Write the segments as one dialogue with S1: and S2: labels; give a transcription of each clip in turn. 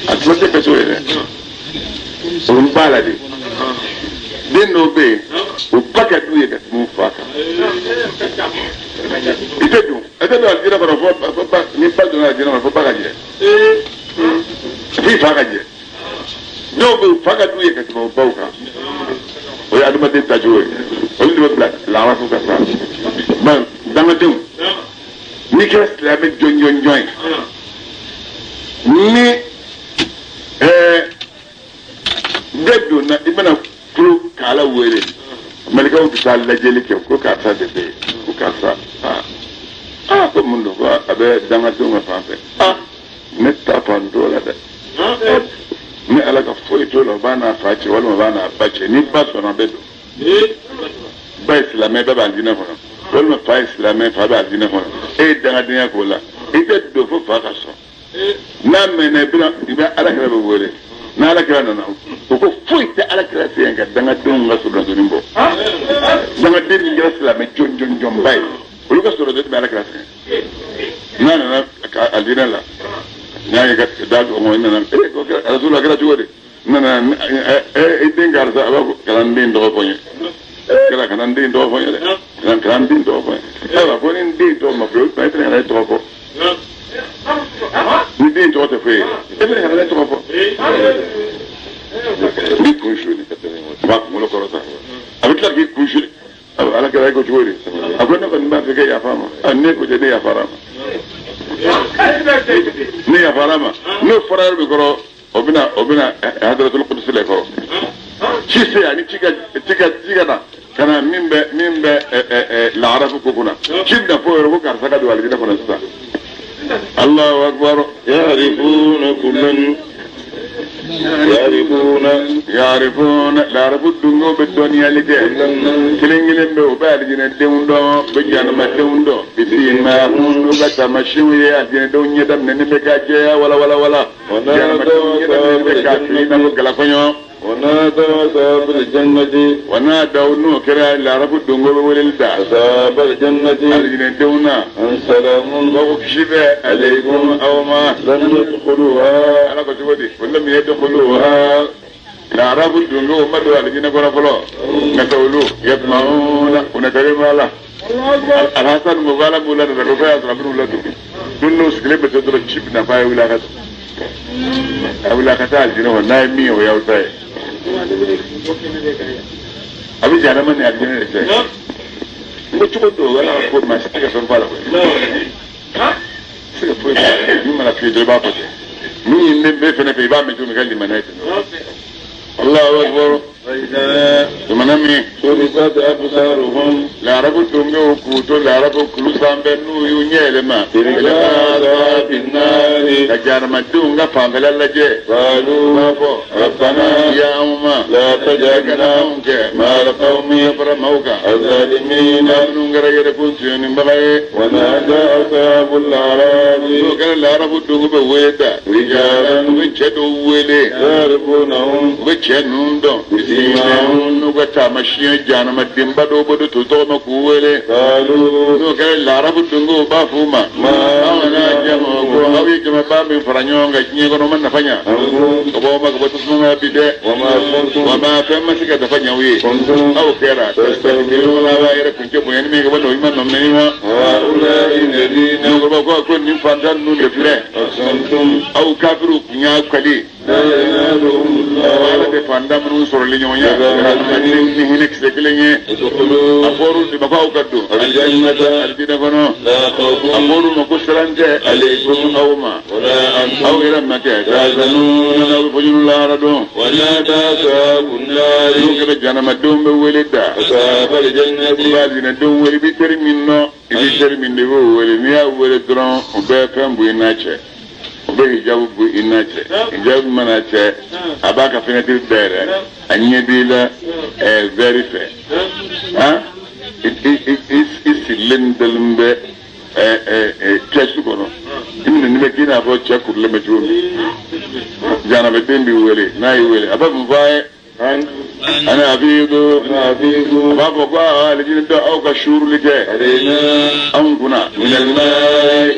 S1: A tuma tɛ kɛcogo ye dɛ, o bɛ ba la de. Den dɔw bɛ yen, o ba ka d'u ye ka tɛmɛ u fa kan. I tɛ don, i tɛ don alijinɛ kɔnɔ fo ba. Ni ba donna alijinɛ kɔnɔ, fo ba ka jɛ, f'i fa ka jɛ. Dɔw bɛ yen, u fa ka d'u ye ka tɛmɛ u baw kan. O ye adamaden tacogo ye. Olu de bɛ bila laarafu ka taa. Bon, dangadenw, n'i kɛra silamɛ jɔnjɔnjɔn ye, ni bɛɛ donna, i bɛna kulo k'ala wele, malikaw bɛ taa lajɛli kɛ ko karisa de bɛ yen, ko karisa, aa aa, ko mun don? Ko a bɛ dangadenw ka fan fɛ. Aa, ne ta fan t'o la dɛ, ni ala ka foyi t'o la. O b'a n'a fa cɛ walima o b'a n'a ba cɛ. Ni ba sɔnna, bɛ don. Ba ye silamɛ, bɛɛ b'a alijinɛ kɔnɔ, walima fa ye silamɛ, fa bɛ alijinɛ kɔnɔ. E ye dangadenya k'o la, i tɛ don fo fa ka sɔn. N'a mɛnna, i bɛna, i bɛ ala kira bɛ wele. N'ala kira nana, o ko foyi tɛ ala kira se yen ka dangadenw ka soronadonni bɔ. Dangaden min kɛra silamɛ jɔnjɔnjɔnba ye, olu ka soronadonni bɛ ala kira sɛgɛn. N'a nana alijinɛ la, n'a ye ka da gɔngɔn, i nana, ee, ko Rasulu, a kɛra cogo di? N nana, ee, i den karisa. A b'a fɔ kana n den tɔgɔ fɔ n ye. Kira, kana n den tɔgɔ fɔ n ye dɛ, kana n den tɔgɔ fɔ n ye. Ayiwa, ko ni n den tɔgɔ ma fɔ, o tuma e fana kana ne tɔgɔ fɔ. Ni den tɔgɔ tɛ fɔ e ye, e fana kana ne tɔgɔ fɔ. N b'i kun suli. A b'a kunkolo kɔrɔta, a bɛ tila k'i kun suli. Ala kɛra, e ko cogo di? A ko ne kɔni b'a fɛ k'e yafa ma. A ne ko tɛ, ne yafara ma, ne yafara ma. N'o fɔra yɔrɔ min kɔrɔ, o bɛna hadaratul kudusi le kɔrɔ. Ci se ani ci ka ci ka ci ka na ka na min bɛ laarafu ko kunna. Ci bɛna fɔ yɔrɔ ko karisa ka don alijinɛ kɔnɔ sisan. Allahu akbar.
S2: يعرفون كلا يعرفون.
S1: Yarifuna, laarafu dungo bɛ dɔnniyali kɛ. Kelen kelen bɛ, o bɛ alijinɛ denw dɔn, bɛ jahanama denw dɔn. Bisimahum, n'u ka taamasiyɛnw ye, alijinɛ denw ɲɛda minɛni bɛ ka jɛya wala wala wala, jahanama denw ɲɛda minɛni bɛ ka fili i n'a fɔ galakɔɲɔ.
S2: ونادى أصحاب الجنة.
S1: ونادوا, n'o kɛra, laarafu dongo bɛ weleli da.
S2: أصحاب الجنة.
S1: Alijinɛ denw na.
S2: أن سلام.
S1: Ko kisi bɛ alaykum, aw ma.
S2: لم يدخلوها.
S1: Ala ko cogo di? ولم يدخلوها, laarafu dongo ma don alijinɛ kɔnɔ fɔlɔ, nka olu يطمعون, u natalen b'a la. Alhasan mo bala b'u la nana ko f'a y'a sɔrɔ a bɛn'u ladon don. N'u sigilen bɛ to dɔrɔn, ci bɛna f'a ye, wuli a ka a wuli a ka taa alijinɛ kɔnɔ. N'a ye min ye, o y'aw ta ye. A bɛ jahanama ni alijinɛ de cɛ. N ko cogo dɔw ala ka ko maa si tɛ ka fɛn fɔ a la koyi, se ka foyi fɔ a la. Min mana f'i ye dɔrɔn, i b'a fɔ ten. Min ye ne bɛ fɛnɛ fɛ, i b'a mɛn cogo min, i ka limaniya ten. Allahu akbar.
S2: فإذا
S1: Jamana min
S2: صرفت أبصارهم.
S1: Laarabu dongew k'u to laarabu kulu sanfɛ, n'u y'u ɲɛ yɛlɛma
S2: إلى عذاب النار
S1: ka jahanamadenw ka fanfɛla lajɛ,
S2: قالوا
S1: u b'a fɔ
S2: ربنا
S1: ya anw ma
S2: لا
S1: e kana
S2: تجعلنا
S1: anw kɛ
S2: مع القوم
S1: ka fara maaw kan
S2: الظالمين
S1: minnu kɛra yɛrɛkun sonyanibaga ye.
S2: ونادى أصحاب الأعراف
S1: N'o kɛra, laarabu dongo bɛ wele da
S2: رجالا
S1: u bɛ cɛ dɔw wele
S2: يعرفونهم
S1: u bɛ cɛ ninnu dɔn
S2: بسيماهم
S1: n'u ka taamasiyɛn. Jahanamadenba dɔw bɛ don to tɔgɔ ma k'u wele.
S2: قالوا
S1: N'o kɛra, laarabu dongo b'a f'u ma
S2: ما
S1: aw nana jama ko aw ye jamaba min fara ɲɔgɔn kan diɲɛ kɔnɔ, o ma nafa ɲa
S2: عنكم
S1: ka bɔ ma ka bɔ tasuma ma bi dɛ.
S2: وما كنتم
S1: wa ma fɛn ma se ka dafa ɲa u ye.
S2: كنتم
S1: Aw kɛra
S2: تستكبرون
S1: aw b'a yɛrɛ kuncɛ bonya ni min ka bɔ nɔ i ma nɔminɛni ma.
S2: هؤلاء الذين
S1: Cɛkɔrɔba ko nin fantan ninnu de filɛ.
S2: أقسمتم
S1: Aw kafiriw kun y'a kali
S2: لا ينالهم
S1: ala
S2: الله
S1: tɛ fantan minnu sɔrɔli ɲɔgɔn ye ni hinɛ kisɛ kelen ye.
S2: ادخلوا
S1: A fɔr'u de ma ko aw ka don
S2: الجنة
S1: alijinɛ kɔnɔ.
S2: لا
S1: A
S2: خوف
S1: fɔr'u ma ko siran tɛ
S2: عليكم
S1: aw ma
S2: ولا
S1: aw
S2: أنتم
S1: yɛrɛ ma kɛ
S2: تحزنون
S1: aw bɛ fɔjunu lahara don.
S2: ونادى أصحاب النار
S1: N'o kɛra, jahanamadenw bɛ wele da
S2: أصحاب الجنة
S1: i b'a alijinɛdenw wele. I bɛ teri min nɔ, i bɛ teri min de, i b'o wele. N'i y'a wele dɔrɔn, o bɛ fɛn bɔ i n'a cɛ, o bɛ hijabu bɔ i n'a cɛ. Hijabu mana cɛ, a b'a ka fenêtre dayɛlɛ, a ɲɛ b'i la verre fɛ. Han, i i i i sirilen dalen bɛ ɛ ɛ ɛ kɛsu kɔnɔ, i minɛ bɛ k'i n'a fɔ cɛ kurulen bɛ cogo min. Jahanamaden b'i wele. N'a y'i wele, a b'a mun fɔ a ye? Ana afidu a b'a fɔ ko alijinɛ dɔ aw ka suuruli kɛ anw kunna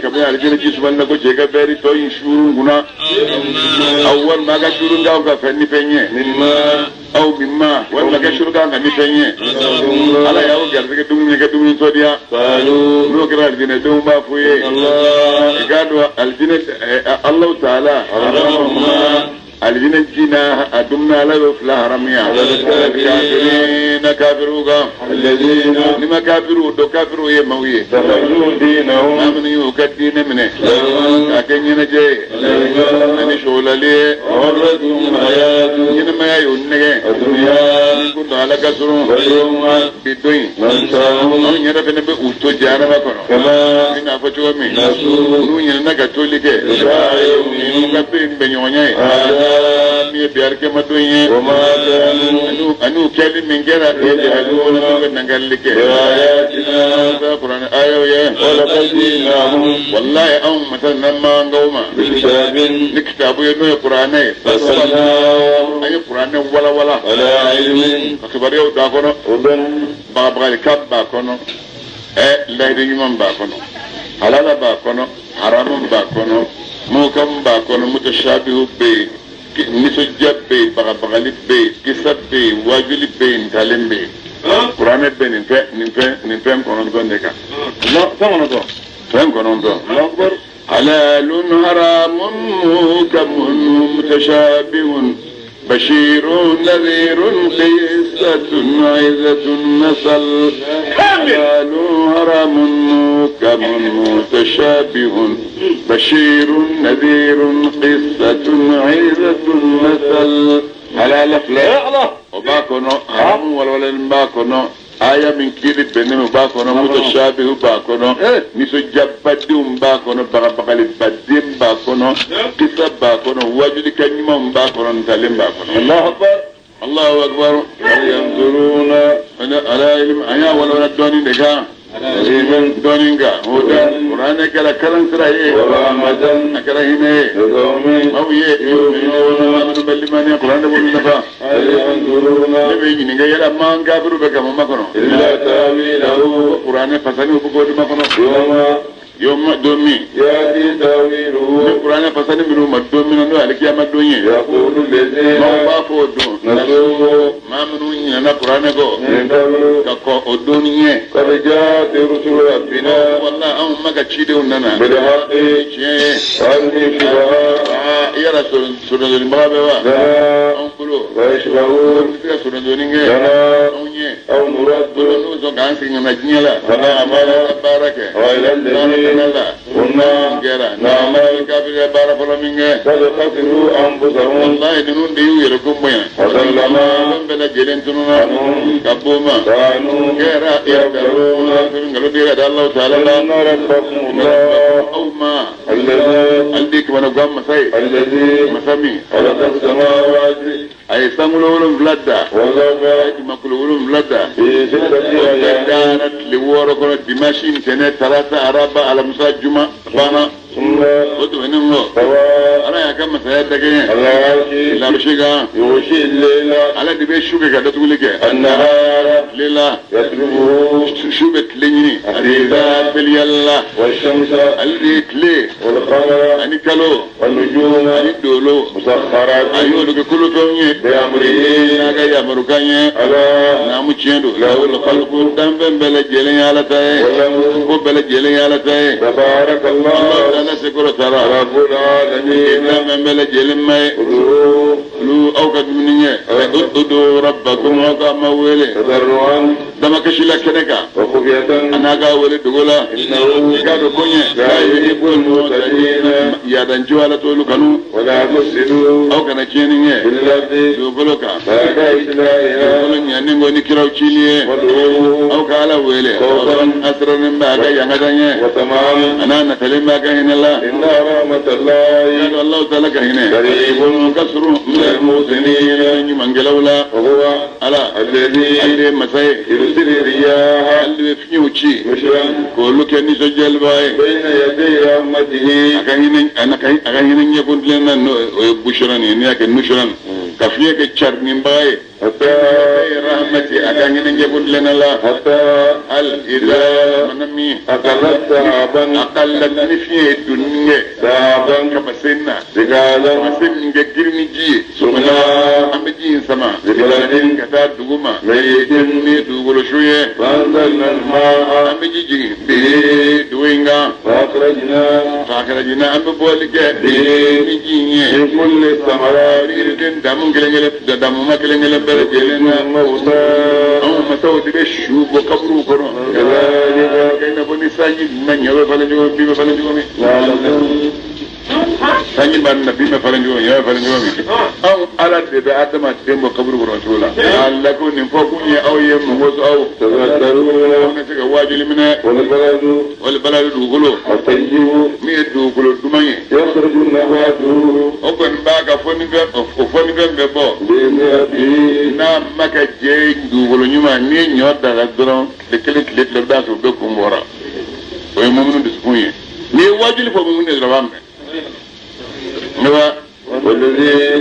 S1: kabini alijinɛ ji sumali na ko cɛ ka bɛri tɔ in suuru n kunna aw walima a ka suuru k'aw ka fɛn ni fɛn ye aw mimma walima ka suuru k'an ka ni fɛn ye ala y'aw garisɛgɛ dumuni kɛ dumuni tɔ diya n'o kɛra alijinɛdenw b'a f'u ye i k'a dɔn alijinɛ Alahu taala alijinɛ ji n'a a dumuni ala y'o fila haramuya kafirina kafiriw kan n'i ma kafiriw dɔn kafiriw ye maaw ye maa minnu y'u ka diinɛ minɛ k'a kɛ ɲɛnajɛ ye ani sogolali ye ɲɛnamaya y'u nɛgɛ ko don ala ka surun bi don in anw yɛrɛ fana bɛ u to jahanama kɔnɔ i n'a fɔ cogo min n'u ɲinɛna ka toli kɛ n'u ka bɛ bɛnɲɔgɔnya ye min ye bi alikiyama don ye ani u kɛli min kɛra n'u bɛ nangalili kɛ kuranɛ ayaw ye walayi anw masa n'an ma ni kitabu ye n'o ye kuranɛ ye an ye kuranɛ walawala ka kibaruyaw d'a kɔnɔ bagabagalikan b'a kɔnɔ layidu ɲuman b'a kɔnɔ halala b'a kɔnɔ haramu b'a kɔnɔ muhkamu b'a kɔnɔ mutashabihu bɛ yen nisɔndiya bɛ yen bagabagali bɛ yen kisa bɛ yen wajuli bɛ yen ntalen bɛ yen kuranɛ bɛ nin fɛn nin fɛn nin fɛn kɔnɔntɔn de kan fɛn kɔnɔntɔn halalun haramun muhkamun mutashabihun بشير نذير قصة عزة مثل حلال حرام محكم متشابه بشير نذير قصة عزة مثل حلال فلا وباكونو حرام ولا باكونو aya min kiri bɛnnen b'a kɔnɔ mutashabihu b'a kɔnɔ nisɔndiyabadenw b'a kɔnɔ bagabagalibaden b'a kɔnɔ kisa b'a kɔnɔ wajulikɛ ɲumanw b'a kɔnɔ ntalen b'a kɔnɔ. Allahu akbar Allahu akbar yanzuruna ala ilmi an y'a walawala dɔɔnin de kan dɔɔnin kan o da kuranɛ kɛra kalan sira ye a kɛra hinɛ ye maaw ye minnu bɛ limaniya kuranɛ b'olu nafa ne bɛ ɲininka yala man kafiru bɛ ka mun makɔnɔ kuranɛ fasani u bɛ k'o de makɔnɔ yoma don min ni kuranɛ fasani minnu ma don min na n'o ye alikiyama don ye maaw b'a fɔ o don maa minnu ɲinɛna kuranɛ kɔ ka kɔn o don ɲɛ wala anw ma ka cidenw nana tiɲɛ ye i yɛrɛ sɔrɔdonibaga bɛ wa anw bolo an bɛ se ka sɔrɔdoni kɛ anw ɲɛ n'u sɔn k'an segin ka na diɲɛ la an ka baara kɛ kɛra kafiriya baara fɔlɔ min kɛ walayi ninnu de y'u yɛrɛ ko bonya fɛn bɛɛ lajɛlen tununa ka b'o ma kɛra nkalon tigɛ ka da Alahu taala la aw ma ale de ye kamanagan masa ye masa min a ye sankolo 7 da a ye dugumakolo 7 da o dara tile 6 kɔnɔ dimanche ntɛnɛn tarata araba alamisa juma banna o tɛmɛnen kɔ ala y'a ka masaya dɛgɛ larusi kan ala de bɛ su kɛ ka datuguli kɛ tile la su bɛ tile ɲini teliya la ale de ye tile ani kalo ani dolo a y'olu kɛ kolofɛnw ye n'a ka yamarukan ye naamu tiɲɛ don lahul danfɛn bɛɛ lajɛlen ye ala ta ye ko bɛɛ lajɛlen ye ala ta ye ala sekɔrɔ taara danfɛn bɛɛ lajɛlen ma ye olu aw ka dumuni ɲɛ udu rabbakum aw ka ma wele damakasi la kɛnɛ kan a n'a ka wele dogo la i k'a dɔn ko ɲɛ yadanjo ala t'olu kanu aw kana tiɲɛni kɛ dugukolo kan dugukolo ɲɛni ko ni kiraw cili ye aw ka ala wele a sirannen bɛ a ka yangada ɲɛ a n'a natalen bɛ a ka hinɛ la i k'a dɔn Alahu taala ka hinɛ ka surun ɲumankɛlaw la ala ale de ye masa ye ale de bɛ fiɲɛw ci k'olu kɛ nisɔndiyaliba ye a ka hinɛ ɲɛkun tilenna n'o ye bushuran ye n'i y'a kɛ nushuran Ka fiɲɛ kɛ carininbaga ye rahmati a ka hinɛ ɲɛkun la hal idha mana min aqallat ni fiɲɛ ye donni kɛ kamasen na kamasen min kɛ girin ni ji ye an bɛ ji in sama ka taa dugu ma ni dugukolo su ye an bɛ ji jigin dugu in kan fakhrajna an bɛ bɔli kɛ ni ji in ye yiriden damu kelen kelen damuma kelen kelen bɛɛ lajɛlen na anw masaw de bɛ su bɔ kaburuw kɔnɔ i n'a fɔ ni sanji na ɲɔ bɛ falen cogo min bin bɛ falen cogo min sanji b'a na bin bɛ falen cogo min ɲɔ bɛ falen cogo min anw ala de bɛ adamaden bɔ kaburu kɔnɔ cogo la ala ko nin fɔ kun ye aw ye mɔgɔ aw aw bɛ se ka waajuli minɛ wali baladu dugukolo min ye dugukolo duman ye o kɔni b'a ka fɔnifɛn o fɔnifɛn bɛ bɔ n'a ma kɛ jɛ ye dugukolo ɲuman n'i ye ɲɔ da la dɔrɔn tile kelen tile fila i bɛ taa sɔrɔ o bɛɛ kun bɔra o ye muminu dusukun ye n'i ye waajuli fɔ muminu ye dɔrɔn a b'a mɛn ne ba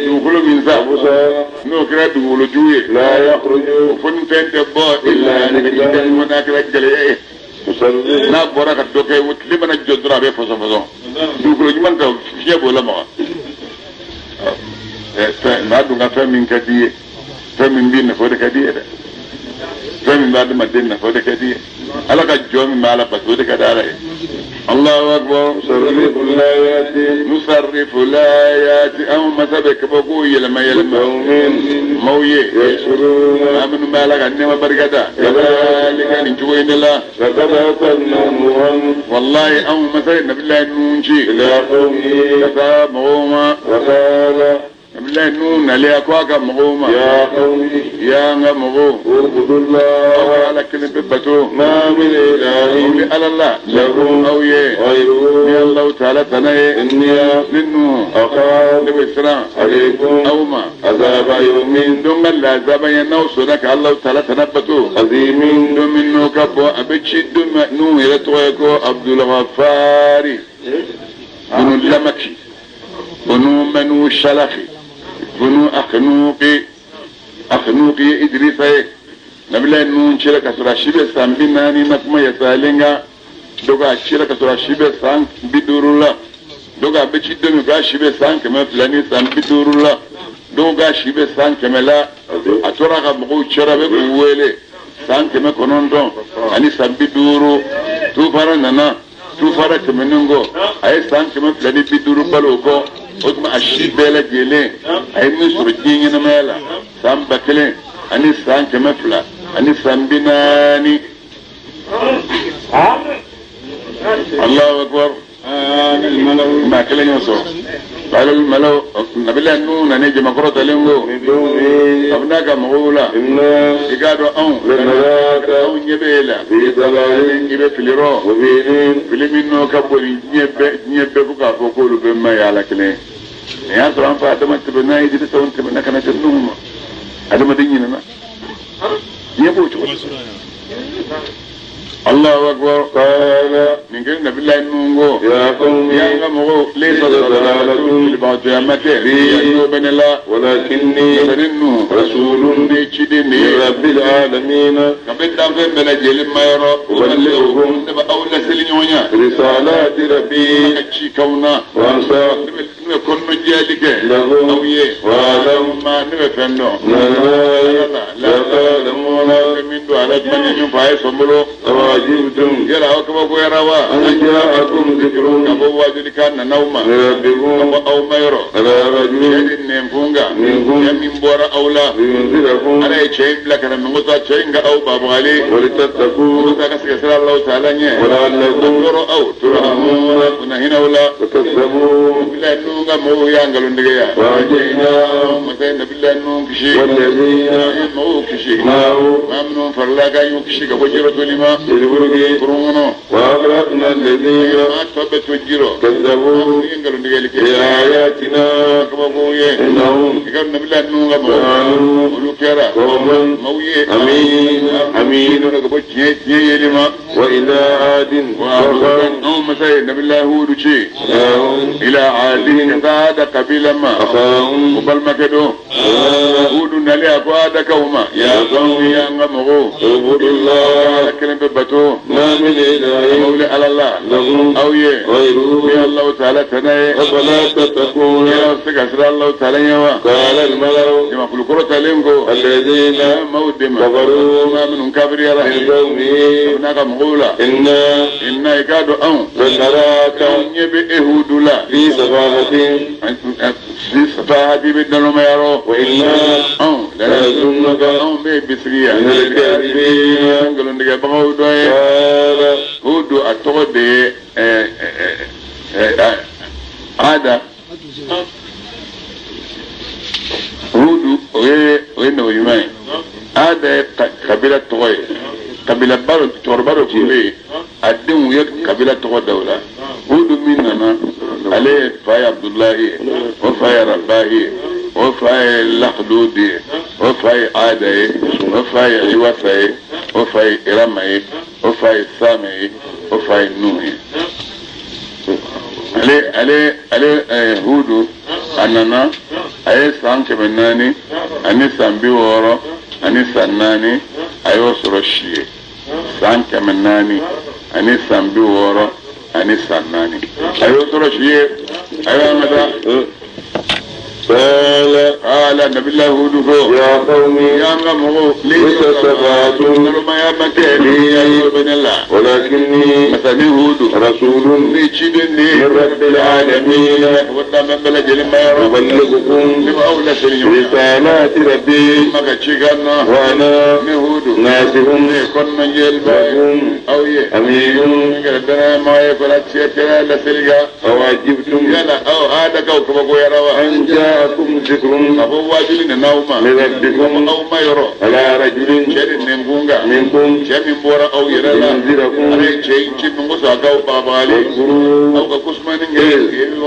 S1: dugukolo min sa n'o kɛra dugukolo jugu ye o fɔnifɛn tɛ bɔ n'a kɛra gɛlɛya ye n'a bɔra ka dɔ kɛ tile mana jɔ dɔrɔn a bɛ fɔsɔn fɔsɔn dugukolo ɲuman ta fiɲɛ b'o lamaga n'a dun ka fɛn min ka di ye fɛn min b'i nafa o de ka di ye dɛ fɛn min bɛ adamaden nafa o de ka di ye ala ka jɔ min bɛ ala bato o de ka di ala ye Allahu akbar nusarrifu layati anw masa bɛ kabako yɛlɛma yɛlɛma maaw ye maa minnu bɛ ala ka nɛɛma barika da kadhalika nin cogo in de la wallahi anw masa ye nabilayi Nuhu ci ka taa mɔgɔw ma nabilayi Nuhu nalen a ko a ka mɔgɔw ma ya n ka mɔgɔw aw ka ala kelen bɛ bato aw bɛ ala la aw ye ni Alahu taala tana ye ne Nuhu ne bɛ siran aw ma don ka lazaba ye n'aw sɔnna ka Alahu taala tana bato don min n'o ka bɔ a bɛ ci don min Nuhu yɛrɛ tɔgɔ ye ko Abdulghafari bunu Lamaki bunu Manu Shalaki bunu Akhnuqi Akhnuqi ye Idrisa ye nabilayi Nuhu cira ka sɔrɔ a si bɛ san 40 na kuma yasalen kan dɔ ko a cira ka sɔrɔ a si bɛ san 50 la dɔ ko a bɛ ci don min k'a si bɛ san 200 ni san 50 la dɔw k'a si bɛ san 100 la a tora ka mɔgɔw cɛra a bɛ k'u wele san 900 ani san 50 tufara nana tufara tɛmɛnen kɔ a ye san 250 balo o kɔ o tuma a si bɛɛ lajɛlen a ye min sɔrɔ diɲɛ ɲɛnamaya la san 1000 ani san 200 ani san 40. Allahu akbar maa kelen y'o sɔrɔ alal malo nabila Nuhu nana jamakɔrɔ talen ko a bɛ n'a ka mɔgɔw la i k'a dɔn anw anw ɲɛ bɛ e la i bɛ fili rɔ fili min n'o ka bon ni diɲɛ bɛɛ ko k'a fɔ k'olu bɛɛ ma ye ala kelen nin y'a sɔrɔ an fa Adama tɛmɛna Idrisa tɛmɛna ka na se Nuhu ma adamaden ɲinɛna diɲɛ b'o cogo Allahu akbar nin kɛra nabilayi Nuhu ko ya n ka mɔgɔw laysa dalalatun filibagatɔya ma kɛ y'o bɛ ne la ne Nuhu rasulun ne ye ciden de ye rabbil alamin ka bɛ danfɛn bɛɛ lajɛlen ma yɔrɔ ne bɛ aw laseli ɲɔgɔn ya risalati rabbi ka cikanw na ne bɛ kɔnɔjɛli kɛ aw ye ma ne bɛ fɛn dɔn la fɛn min don ala jumɛn ni ɲɔgɔn fɔ a ye sɔn bolo yala aw kabakoyara wa ka bɔ wajulikan nana aw ma ka bɔ aw ma yɔrɔ cɛ de nɛnkun kan cɛ min bɔra aw la ala ye cɛ in bila ka na min ko sa cɛ in ka aw babagali ko sa ka sigi sira Alahu taala ɲɛ a tɔɔrɔ aw u na hinɛ aw la nabilayi Nuhu ka mɔgɔw y'a nkalontigiya masa ye nabilayi Nuhu kisi mɔgɔw kisi maa minnu farala kan y'u kisi ka bɔ jirɔ toli ma kurun kɔnɔ maa tɔ bɛ to jirɔ ni ye nkalontigɛli kɛ kabako ye i ka nabilayi Nuhu ka mɔgɔw olu kɛra maaw ye ka bɔ diɲɛ yeli ma anw masa ye nabilayi Hudu ci ila aadin ka taa da kabila ma o balimakɛ don Hudu nalen a ko adakaw ma ya qawmi ya n ka mɔgɔw
S2: اعبدوا
S1: ala
S2: الله
S1: kelen bɛ bato
S2: ما من إله
S1: mawuli ala la
S2: لكم
S1: aw ye
S2: غيره
S1: ni Alahu taala tana ye
S2: أفلا تتقون
S1: yala se ka siran Alahu taala ɲɛ wa
S2: قال الملأ
S1: jamakulu kɔrɔtalen ko
S2: الذين
S1: maaw de ma
S2: كفروا
S1: maa minnu kafiriyara
S2: من قومه
S1: n'a ka mɔgɔw la
S2: إنا
S1: inna i k'a dɔn anw
S2: لنراك
S1: anw ɲɛ bɛ ehudu la
S2: في سفاهة
S1: safahati bɛ nalonmaya rɔ
S2: وإنا
S1: anw
S2: لنظنك
S1: anw bɛ bisigiya
S2: من الكاذبين
S1: nkalontigɛbagaw dɔ ye
S2: قال
S1: Hudu a tɔgɔ de ye ada Hudu o ye nabi ɲuman ye ada ye kabila tɔgɔ ye kabilaba dɔ cɛkɔrɔba dɔ tun bɛ yen a denw ye kabila tɔgɔ da o la Hudu min nana ale ye fa ye Abudulayi ye o fa ye Rabahi ye o fa ye Lakududi ye o fa ye Ada ye o fa ye Iwasa ye o fa ye Irama ye o fa ye Same ye o fa ye Nuhu ye ale Hudu a nana a ye san 400 ani san 60 ani san 4 a y'o sɔrɔ si ye san 400 ani san 60 ani san 4 a y'o sɔrɔ si ye ayiwa an ka taa
S2: قال
S1: ala nabila Hudu ko
S2: يا قوم
S1: y'an ka mɔgɔw
S2: ليس سفاهة
S1: nalomaya ma kɛ ni y'a bɛ ne la
S2: ولكني
S1: masani Hudu
S2: رسول
S1: ni ciden de ye
S2: من رب العالمين
S1: o danbɛ bɛɛ lajɛlen ma yɔrɔ ne
S2: أبلغكم
S1: b'aw laseli ɲɔgɔn na
S2: رسالات ربي
S1: ma ka ci kan na
S2: وأنا
S1: ne Hudu
S2: ناصح
S1: ne ye kɔnɔnajɛliba ye
S2: لكم
S1: aw ye
S2: أمين
S1: min kɛra danayama ye fana tiɲɛ kɛra laseli kan
S2: أوعجبتم
S1: yala aw adakaw kabakoyara wa
S2: أن جاءكم ذكر
S1: ka fɔ waajuli nana aw ma
S2: من ربكم
S1: aw ma yɔrɔ
S2: على رجل
S1: cɛ de nɛnkun kan
S2: منكم
S1: cɛ min bɔra aw yɛrɛ la
S2: لينذركم
S1: ala ye cɛ in ci min kosɔn a k'aw bagabagali
S2: واذكروا
S1: aw ka kusumani kɛ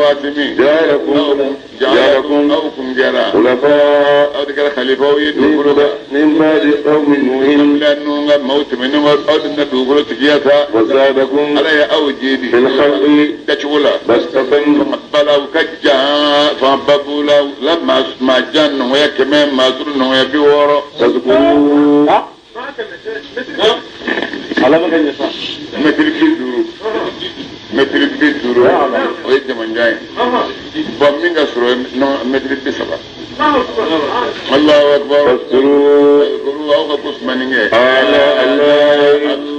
S1: waati min
S2: جعلكم جعلكم
S1: aw kun kɛra
S2: خلفاء
S1: aw de kɛra khalifaw ye dugukolo kan
S2: من بعد قوم نوح
S1: bila ninnu ka maaw tɛmɛnen kɔ aw de bɛna dugukolo tigiya sa
S2: وزادكم
S1: ala ye aw jedi
S2: في الخلق
S1: dacogo la
S2: بسطة
S1: balaw ka jan fanba b'u la la maa jan nɔgɔya 100 maa surun nɔgɔya 60
S2: فاذكروا
S1: mɛtiri 50 mɛtiri 50 o ye jamanjan ye bɔn min ka sɔrɔ mɛtiri 30 Allahu akbar
S2: فاذكروا
S1: aw ka kusumani kɛ
S2: آلاء الله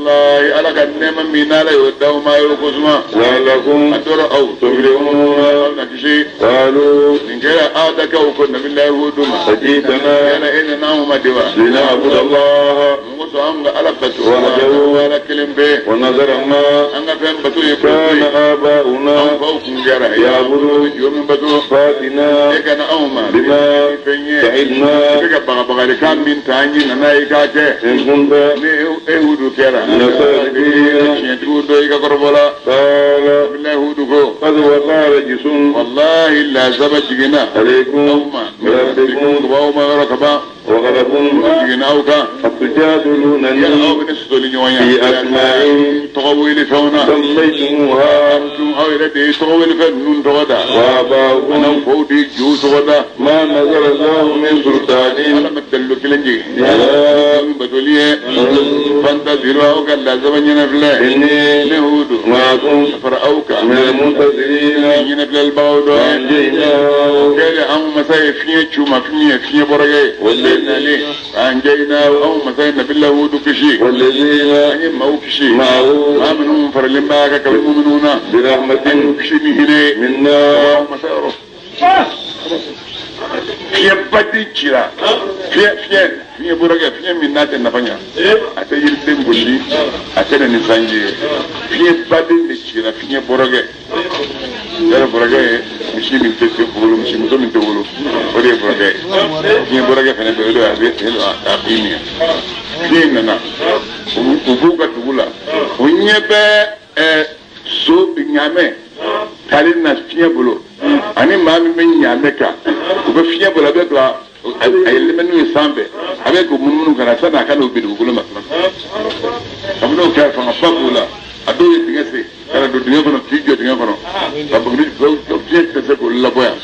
S1: Allah ala ka nɛɛma min n'ala y'o d'aw ma y'o kosuma
S2: لعلكم
S1: a dɔrɔ aw
S2: تفلحون
S1: aw na kisi
S2: قالوا
S1: nin kɛra aw da kɛw ko nabilayi Hudu ma
S2: أجئتنا
S1: yala e nana anw ma de wa
S2: لنعبد الله
S1: mun kosɔn anw ka ala bato
S2: وحده
S1: ala kelen bɛ
S2: ونذر ما
S1: an ka fɛn bato ye ko
S2: كان
S1: ye anw
S2: آباؤنا
S1: faw kun kɛra
S2: يعبدون
S1: jo min bato
S2: فاتنا
S1: e ka na anw ma
S2: بما
S1: ni fɛn ye i
S2: تعدنا
S1: bɛ ka bagabagalikan min ta an ye nana i k'a kɛ
S2: إن كنت
S1: ni e Hudu kɛra
S2: من الصادقين
S1: tiɲɛtigiw dɔ i ka kɔrɔfɔ la
S2: قال
S1: nabilayi Hudu ko
S2: قد وقع رجس
S1: wallahi lazaba jiginna aw
S2: عليكم
S1: ma
S2: من ربكم
S1: aw ma yɔrɔ ka ban
S2: وغضب
S1: jiginna aw kan
S2: أتجادلونني
S1: yala aw bɛ ne sɔsɔli ɲɔgɔn ye
S2: في أسماء
S1: tɔgɔ wele fɛnw na
S2: سميتموها
S1: tun aw yɛrɛ de ye tɔgɔ wele fɛn ninnu tɔgɔ da
S2: وآباؤكم
S1: an'aw faw de ye jow tɔgɔ da
S2: ما نزل الله من سلطان
S1: ala ma dalilu kelen jigin
S2: يا
S1: min batoli ye fanta ziru aw ka lazaba ɲɛnafilɛ
S2: إني
S1: ne Hudu
S2: معكم
S1: fara aw kan
S2: من المنتظرين
S1: ɲɛnafilɛlibagaw dɔ ye
S2: فأنجيناه
S1: kɛlen anw masa ye fiɲɛ c'u ma fiɲɛ ye fiɲɛ bɔrɔkɛ ye nalen anjayina anw masa ye nabila Hudu kisi
S2: والذين
S1: an ye maaw kisi
S2: معه
S1: maa minnu faralen b'a kan kabini minnu na an y'u
S2: برحمة
S1: kisi ni hinɛ ye
S2: منا
S1: anw masa yɔrɔ fiɲɛ baden cira fiɲɛ bɔrɔkɛ fiɲɛ min n'a tɛ nafa ɲa a tɛ yiriden gosi a tɛ na ni sanji ye fiɲɛ baden de cira fiɲɛ bɔrɔkɛ yɛrɛ bɔrɔkɛ ye misi min tɛ wolo misimuso min tɛ wolo o de ye bɔrɔkɛ ye fiɲɛ bɔrɔkɛ fana bɛ o de a bɛ a b'i minɛ fiɲɛ in nana u b'u ka dugu la u ɲɛ bɛ so ɲaamɛ taali na fiɲɛ bolo ani maa min bɛ ɲaamɛ kan u bɛ fiɲɛ bolo a bɛ don a yɛlɛmɛ n'u ye sanfɛ a bɛ k'u munumunu ka na sanni a ka n'u bin dugukolo ma kabini o kɛra fangaba b'u la a dɔw ye dingɛ sen ka na don dingɛ kɔnɔ k'i jɔ dingɛ kɔnɔ ka fiɲɛ tɛ se k'olu labɔ yan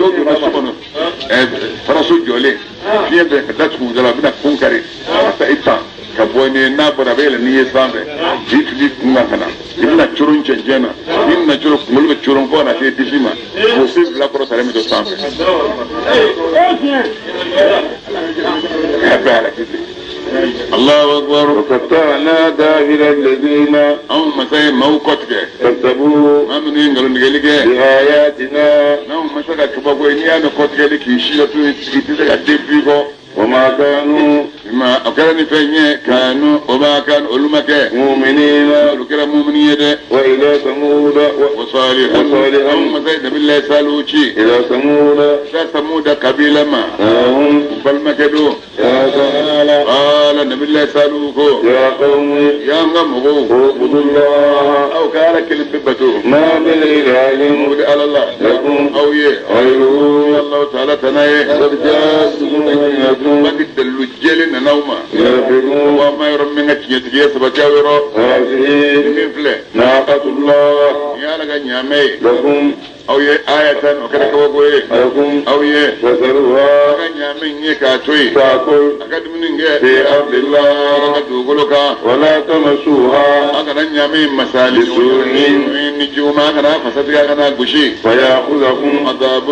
S1: dɔw donna so kɔnɔ faraso jɔlen fiɲɛ bɛ ka datugu u da la a bɛna kun kari ka taa i pan ka bɔ ni n'a bɔra a bɛ yɛlɛ n'i ye sanfɛ k'i fili kun kan ka na i bɛna coron cɛncɛn na n'i nana coron kunkolo bɛ coron fo ka na se disi ma o sen fila kɔrɔtalen bɛ to sanfɛ. A bɛɛ halaki ten. الله أكبر
S2: وقطعنا دابر الذين
S1: أو مساء موقتك
S2: كذبوا
S1: ما من ينقلوا نقلك
S2: بآياتنا
S1: نعم مساء كبابو إني أنا قتك لك يشيل تيجي تدبيكو
S2: وما كانوا
S1: ما أكلني فيني كانوا وما كانوا علمك
S2: مؤمنين
S1: وكلا مؤمنين
S2: وإلى ثمود
S1: وصالح
S2: وصالح
S1: أو مساء نبي الله سالوشي
S2: إلى ثمود
S1: ثمود قبيلة ما
S2: هم
S1: بل ما كدو
S2: يا تعالى
S1: قال نبي الله سالوكو
S2: يا قوم
S1: يا غمغو
S2: اعبدوا الله
S1: أو قال كلمة بتو
S2: ما من إله
S1: مود على الله
S2: لكم
S1: أو يه
S2: غيره
S1: الله تعالى تنايه
S2: قد جاءتكم بينة
S1: ما تدلوا نوما
S2: يغفرون
S1: وما يرمي تيجي سبجاورو
S2: هذه
S1: من فله
S2: ناقة الله
S1: يا لك نعمي
S2: لكم
S1: أو يه آية وكذا كوكوي
S2: لكم
S1: أو يه
S2: فذروها
S1: نعمي يكاتوي
S2: تأكل
S1: أكد من
S2: في أرض الله
S1: أكد
S2: ولا تمسوها
S1: أكد نعمي مسالي
S2: بسوء
S1: نجوما كنا فسدك كنا غشي
S2: فيأخذكم
S1: عذاب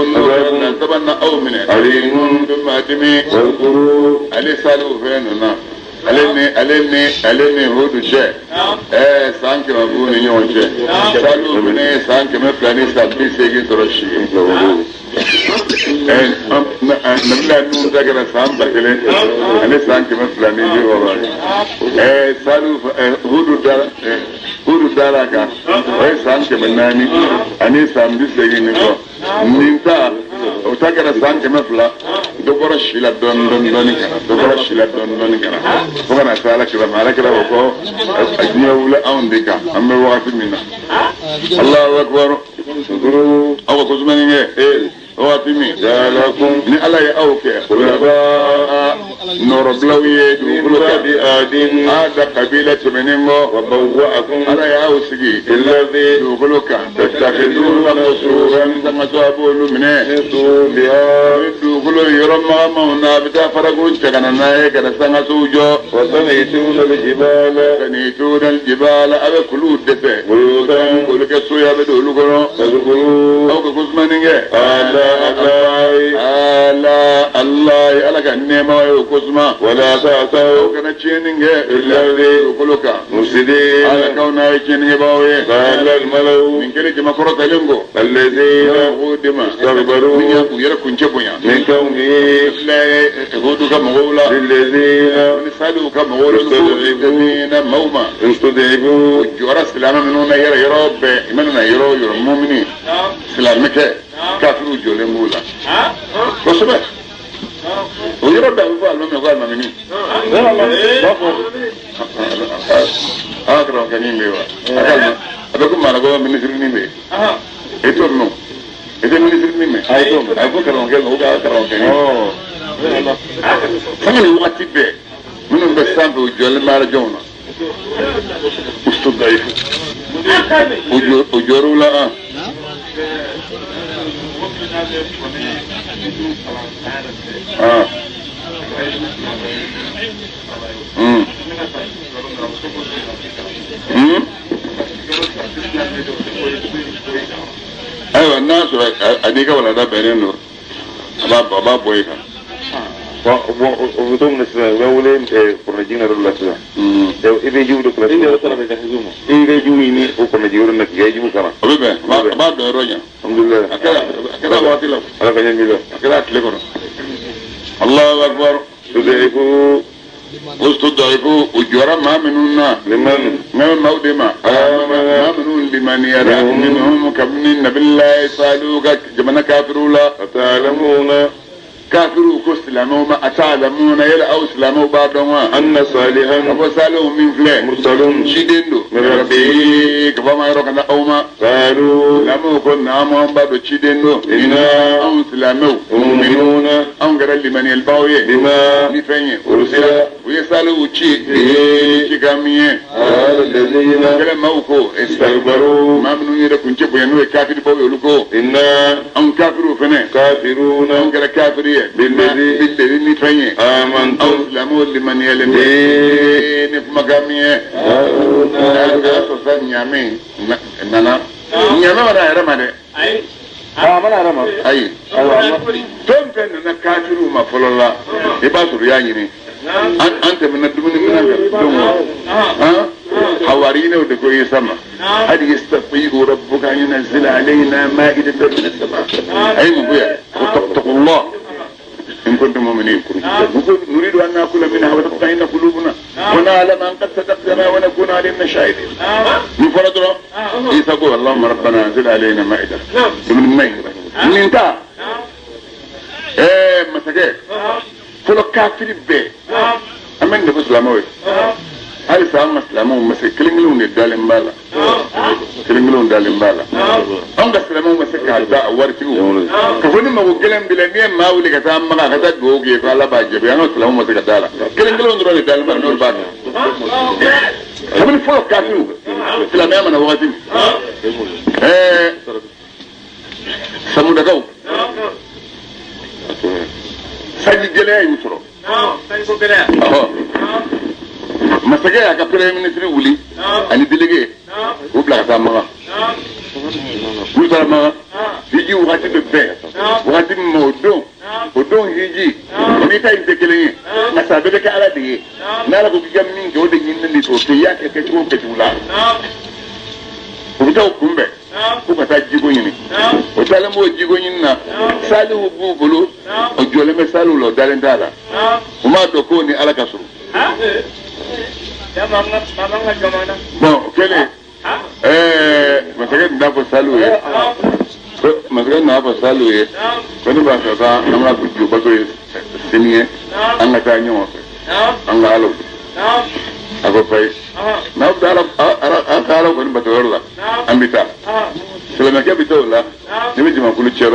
S1: تبنى أو من
S2: أليم
S1: ثم أدمي
S2: واذكروا
S1: ale salihu fɛn nana ale ni Hudu cɛ san 500 b'u ni ɲɔgɔn cɛ salihu fɛnɛ ye san 280 ni sɔrɔ si ye nabila Nuhu ta kɛra san 1000 ani san 260 ye salihu Hudu dara kan o ye san 400 ani san 80 ni kɔ nin ta o ta kɛra san 200 dɔ bɔra si la dɔɔni dɔɔni dɔɔni ka na dɔ bɔra si la dɔɔni dɔɔni ka na fo ka na se ala kira ma ala kira ko ko a diɲɛ wuli anw de kan an bɛ wagati min na Allahu akbar aw ka kosumani kɛ wagati min ni ala ye aw kɛ nɔrɔbilaw ye dugukolo kan a da kabila tɛmɛnen kɔ ala y'aw sigi dugukolo kan sangaso a b'olu minɛ dugukolo yɔrɔ magamaw na a bɛ taa farako cɛ ka na n'a ye ka na sangasow jɔ sanituuna aljibala a bɛ kuluw dɛsɛ k'olu kɛ so ye a bɛ don olu kɔnɔ aw ka kosumani kɛ ala Allah ala ka nɛɛma ye o kosuma
S2: ولا تعثوا
S1: aw kana tiɲɛni kɛ dugukolo kan
S2: مفسدين
S1: ala k'aw n'a ye tiɲɛnikɛbaaw ye
S2: قال الملأ
S1: nin kɛlen jama kɔrɔtalen kɔ
S2: الذين
S1: o de ma
S2: استكبروا
S1: min y'a k'u yɛrɛ kuncɛ bonya
S2: من قومه
S1: filɛ Hudu ka mɔgɔw la
S2: للذين
S1: ni Salihu ka mɔgɔw la ni maaw ma
S2: استضعفوا
S1: o jɔra silamɛ minnu na yɛrɛ yɔrɔ bɛɛ i mana na yɔrɔ o yɔrɔ mɔmini silamɛkɛ kafiriw jɔlen b'u la kosɛbɛ o yɔrɔ bɛɛ a bɛ fɔ alimami ko alimamini an ka karamɔgɔkɛ min bɛ yen wa a bɛ ko maa ko minisiri min bɛ yen e t'o mɛn e tɛ minisiri min mɛn a bɛ fɔ karamɔgɔkɛ ma ko karamɔgɔkɛ sanga ni wagati bɛɛ minnu bɛ sanfɛ u jɔlen bɛ alajɔnw na ustadayifu o jɔr'u la an. Ah. Hmm. Hmm. Ayiwa n'a sɔrɔ a n'i ka walanda bɛnnen don a b'a bɔ i kan.
S2: O bɛ to min na sisan u bɛ wele kɔnɔjigin yɔrɔ la sisan i bɛ jiw de kɔlɔsi i bɛ jiw ɲini o kɔnɔjigin yɔrɔ la k'i ka jiw kalan.
S1: O bɛ bɛn a b'a dɔn yɔrɔ ɲɛ.
S2: Alhamdulilayi.
S1: A kɛra waati la.
S2: Ala ka ɲɛ b'i la.
S1: A kɛra tile kɔnɔ. Allahu akbar.
S2: Sudaifu.
S1: Ustudaifu u jɔra maa minnu na.
S2: Liman.
S1: Nka maaw de ma. Maa minnu limaniyara. Minnu kabini nabilayi Salihu ka jamana kafiriw la.
S2: Ata'lamuna.
S1: Kafiru ko silamɛw ma ata'lamuna yala aw silamɛw b'a dɔn wa.
S2: Anna salihan.
S1: Ka fɔ Salihu min filɛ.
S2: Mursalun.
S1: Ciden don.
S2: Min rabbihi.
S1: Ka bɔ ma yɔrɔ ka na aw ma.
S2: Qalu.
S1: Silamɛw ko naamu an b'a dɔn ciden don.
S2: Inna.
S1: Anw silamɛw.
S2: Mu'minuna.
S1: Anw kɛra limaniyalibaw ye.
S2: Bima.
S1: Ni fɛn ye.
S2: Ursila.
S1: U U ye Salihu ci ci ka min ye kɛlɛ maaw ko maa minnu yɛrɛ kun cɛ bonya n'o ye kafiri baw ye olu ko anw kafiriw fɛnɛ anw kɛra kafiri ye billazi ni fɛn ye anw silamɛw limaniyalen bɛ ni kumakan min ye a sɔrɔ sa ɲaamɛ nana ɲaamɛ ma n'a yɛrɛ ma dɛ ayi fɛn fɛn nana kafiriw ma fɔlɔ la i b'a sɔrɔ u y'a ɲini an tɛmɛna dumuni minɛn kan don o hawariyinaw de ko Isa ma hal yastati'u rabbuka an yunzila alayna ma'idatan min as-sama' a ye mun fɔ yan ittaqullah in kuntum mu'minin nuridu an na'kula minha wa tatma'inna qulubuna wa na'lama an qad sadaqtana wa nakuna alayhim shahidin nin fɔra dɔrɔn Isa ko allahumma rabbana anzil alayna ma'ida dumuni minɛn nin ta masakɛ fɔlɔ kafiri bɛɛ an bɛ nin de fɔ silamɛw ye halisa an ka silamɛw ma se kelen kelenw de dalen b'a la kelen kelenw dalen b'a la anw ka silamɛw ma se k'a da a waritigiw ka fɔ ni mago gɛlɛn b'i la n'i ye maa wuli ka taa Maka ka taa dugawu k'i ye ko Ala b'a jaabi an ka silamɛw ma se ka da la kelen kelenw dɔrɔn de dalen b'a la n'olu b'a kɛ kabini fɔlɔ kafiriw silamɛya mana wagati min samudakaw sanji gɛlɛya y'u sɔrɔ masakɛ y'a ka premier ministre wuli ani délégué k'u bila ka taa Maka n'u taara Maka hiji wagati bɛ bɛn wagati min ma o don hiji o n'i ta in tɛ kelen ye nka sa bɛɛ bɛ kɛ Ala de ye n'Ala ko k'i ka min kɛ o de ɲininen de o kɛ i y'a kɛ kɛcogo o kɛcogo la u bɛ taa o kunbɛn k'u ka taa jiko ɲini o taalen b'o jiko ɲini na Salihu b'u bolo o jɔlen bɛ Salihu la o dalen t'a la u m'a dɔn k'o ni Ala ka surun bon o kɛlen masakɛ nana fɔ Salihu ye masakɛ nana fɔ Salihu ye ko ne b'a fɛ k'an ka jobato ye sini ye an ka taa ɲɔgɔn fɛ an ka Ala a ko fayi n'aw bɛ an ka Ala kɔni bato yɔrɔ la an bɛ taa silamɛkɛ bɛ taa o la n'i bɛ jamakulu cɛ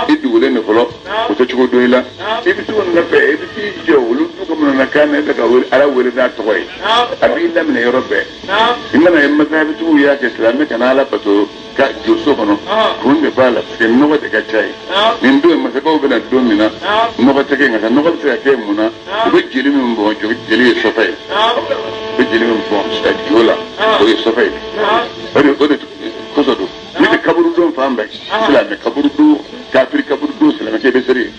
S1: i dugulen de fɔlɔ o tɛ cogo dɔn i la i bɛ t'o nɔfɛ i bɛ t'i jɔ olu du bamanankan na i bɛ ka Ala wele n'a tɔgɔ ye a b'i laminɛ yɔrɔ bɛɛ i mana ye masahabitigiw y'a kɛ silamɛ kana Ala bato ka jɔ so kɔnɔ kun de b'a la parce que nɔgɔ de ka ca yen nin don masakɛw bɛna don min na nɔgɔ tɛ kɛ nka nɔgɔ bɛ se ka kɛ mun na u bɛ jeli min bɔn jeli ye sɔfɛ ye u bɛ jeli min bɔn jo la o ye sɔfɛ ye o de kosɔn don ne tɛ kaburudon fan bɛɛ silamɛ kaburudon kafiri kaburudon silamɛkɛ bɛ seri ye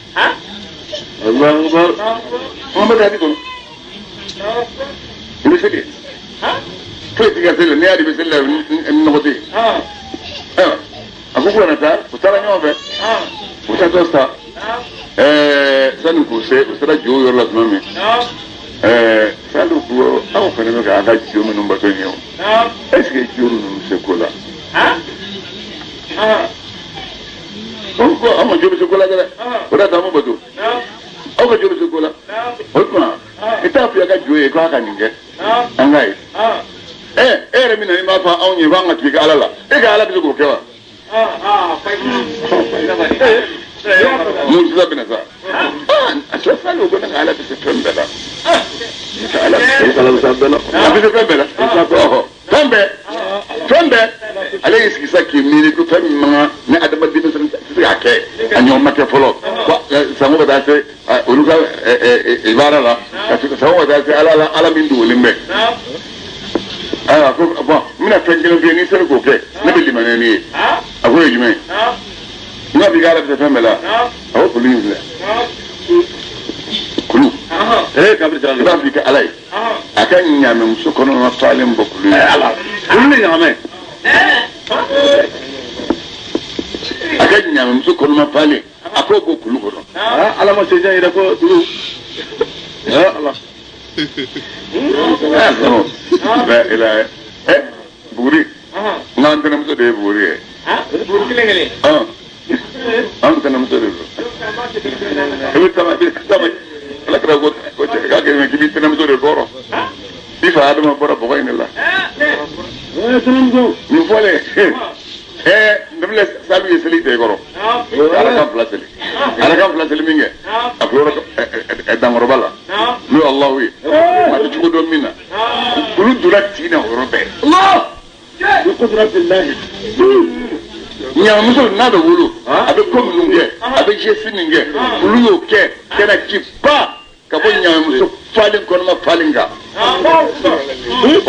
S1: an bɛ taa di kɔnɔ i bɛ seri ye foyi tɛ ka seli n'i y'a di bɛ seli la nɔgɔ tɛ yen ayiwa a ko k'u kana taa u taara ɲɔgɔn fɛ u taatɔ sa sani k'u se u sera jo yɔrɔ la tuma min Salihu ko aw fana bɛ k'an ka jo minnu bato nin ye o est ce que jo ninnu bɛ se ko la ko aw ma jo bɛ se ko la dɛ o de y'a to an m'o bato aw ka jo bɛ se ko la o tuma i t'a fɔ i ka jo ye k'a ka nin kɛ an k'a ye e yɛrɛ min na i m'a fɔ anw ye k'an ka tugu i ka Ala la e ka Ala bɛ se k'o kɛ wa mujiza bɛna sa a sɔ Salihu ko ne ka Ala bɛ se fɛn bɛɛ la Ala bɛ se fɛn bɛɛ la fɛn bɛɛ fɛn bɛɛ ale y'i sigi sa k'i miiri ko fɛn min man kan ni adamaden tɛ se k'a kɛ a ɲɔgɔn ma kɛ fɔlɔ sanko ka taa se olu ka baara la sanko ka taa se Ala la Ala min dogolen bɛ ayiwa ko bon n bɛna fɛn kelen f'i ye n'i sera k'o kɛ ne bɛ limaniya n'i ye a k'o ye jumɛn ye n k'a f'i ka Ala bɛ se fɛn bɛɛ la a ko kulu in filɛ kulu i b'a f'i ka Ala ye a ka ɲaamɛmuso kɔnɔma falen bɔ kulu ye kulu ni ɲaamɛ a ka ɲaamɛmuso kɔnɔma falen a k'o bɔ kulu kɔnɔ
S2: Ala ma se yɛrɛ ko kulu Ala
S1: buguri n'an tɛnɛmuso de ye buguri ye an tɛnɛmuso de don i bɛ tama Ala kɛra ko cɛ k'a kɛ k'i b'i tɛnɛmuso de kɔrɔ i fa Adama bɔra bɔgɔ in de la nin fɔlen Nabila Saliou ye seli tɛ i kɔrɔ ala ka fila seli ala ka fila seli min kɛ a ko yɔrɔ dankɔrɔba la n'o ye Alahu ye a tɛ cogo dɔn min na olu donna tin na o yɔrɔ bɛɛ. Ɲamuso n'a bɛ wolo a bɛ ko minnu kɛ a bɛ geste min kɛ olu y'o kɛ ka na ci ba ka bɔ ɲamuso falen kɔnɔma falen kan o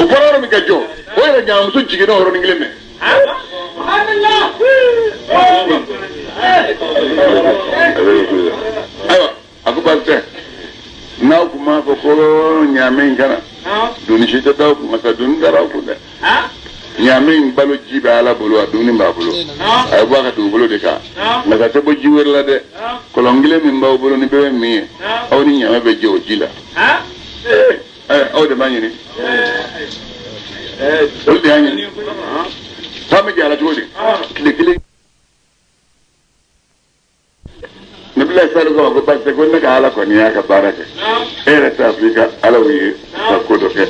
S1: bɔra yɔrɔ min ka jɔ o yɛrɛ ɲamuso jiginna o yɔrɔnin kelen mɛ. Ayiwa a ko baasi tɛ n'aw kun m'a fɔ ko ɲaamɛ in kana doni si tɛ d'aw kun masa doni dara aw kun dɛ. Ɲaamɛ in balo ji bɛ Ala bolo a dumuni b'a bolo a ye bɔ a ka dugukolo de kan nka tɛ bɔ ji wɛrɛ la dɛ kɔlɔn kelen min b'aw bolo ni bɛɛ bɛ min ye aw ni ɲaamɛ bɛ jɛ o ji la aw de b'a ɲini olu de y'a ɲini fa bɛ jɛ a la cogo di tile kelen Nabila Saliou ko ko baasi tɛ ko ne ka Ala kɔni y'a ka baara kɛ e yɛrɛ t'a fɔ i ka Alaw ye ka ko dɔ kɛ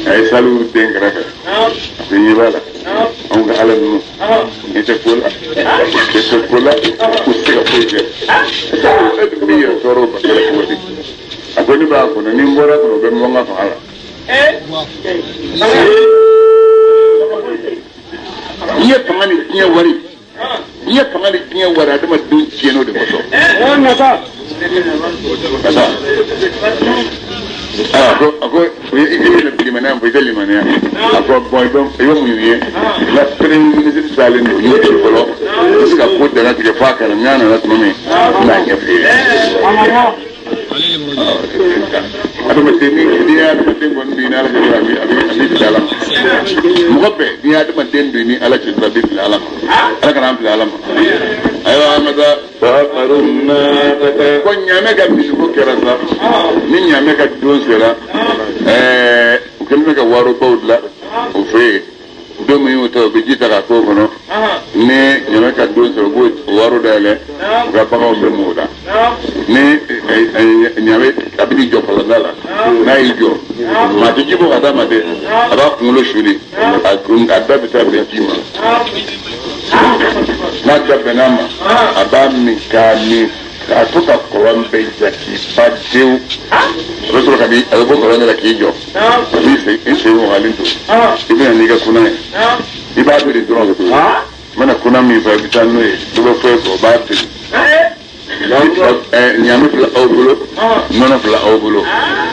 S1: a ye Saliou den kɛrɛfɛ a ko i ɲɛ b'a la anw ka Ala ninnu i tɛ ko la i tɛ ko la u tɛ se ka foyi kɛ e dun b'i yɛrɛ tɔɔrɔ o bato la cogo di a ko ne b'a kɔnɔ ni n bɔra kɔnɔ o bɛ n bɔ n ka fanga la. N'i ye fanga ni diɲɛ wari n'i ye fanga ni diɲɛ wari adamadenw tiɲɛna o de kosɔn. A ko i bɛ limaniya fɔ i tɛ limaniya a ko bɔn i bɛ mun ye n ka premier ministre salen don n y'o ci fɔlɔ n tɛ se ka ko dannatigɛ f'a kana n'a nana tuma min n b'a ɲɛf'i ye. Adamaden ni ye adamaden kɔni don i ni Ala cɛ dɔrɔn a b'i bila Ala ma mɔgɔ bɛɛ n'i ye adamaden don i ni Ala cɛ dɔrɔn a b'i bila Ala ma Ala kana an bila Ala ma ayiwa an ka taa ko ɲaamɛ ka misiko kɛra sa ni ɲaamɛ ka don sera u kɛlen bɛ ka warobaw dilan o fɛ yen don min y'o ta u bɛ ji ta k'a k'o kɔnɔ ni ɲaamɛ ka don sera u b'o waro dayɛlɛ u ka baganw bɛ mun o la ni ɲaamɛ a bɛ n'i jɔ kɔlɔnda la n'a y'i jɔ maa tɛ ji bɔ ka d'a ma dɛ a b'a kunkolo suli a da bɛ taa bɛn ji ma n'a da bɛnn'a ma a b'a min k'a min k'a to ka kɔlɔn bɛɛ ja k'i fa dewu a bɛ sɔrɔ ka a bɛ bɔ kɔlɔn de la k'i jɔ i sen wagalen to i bɛ na n'i ka kunan ye i b'a biri dɔrɔn i mana kunan min fɔ i bɛ taa n'o ye dɔ bɛ fɔ e kɔ o b'a biri ɲaamɛ fila aw bolo nɔnɔ fila aw bolo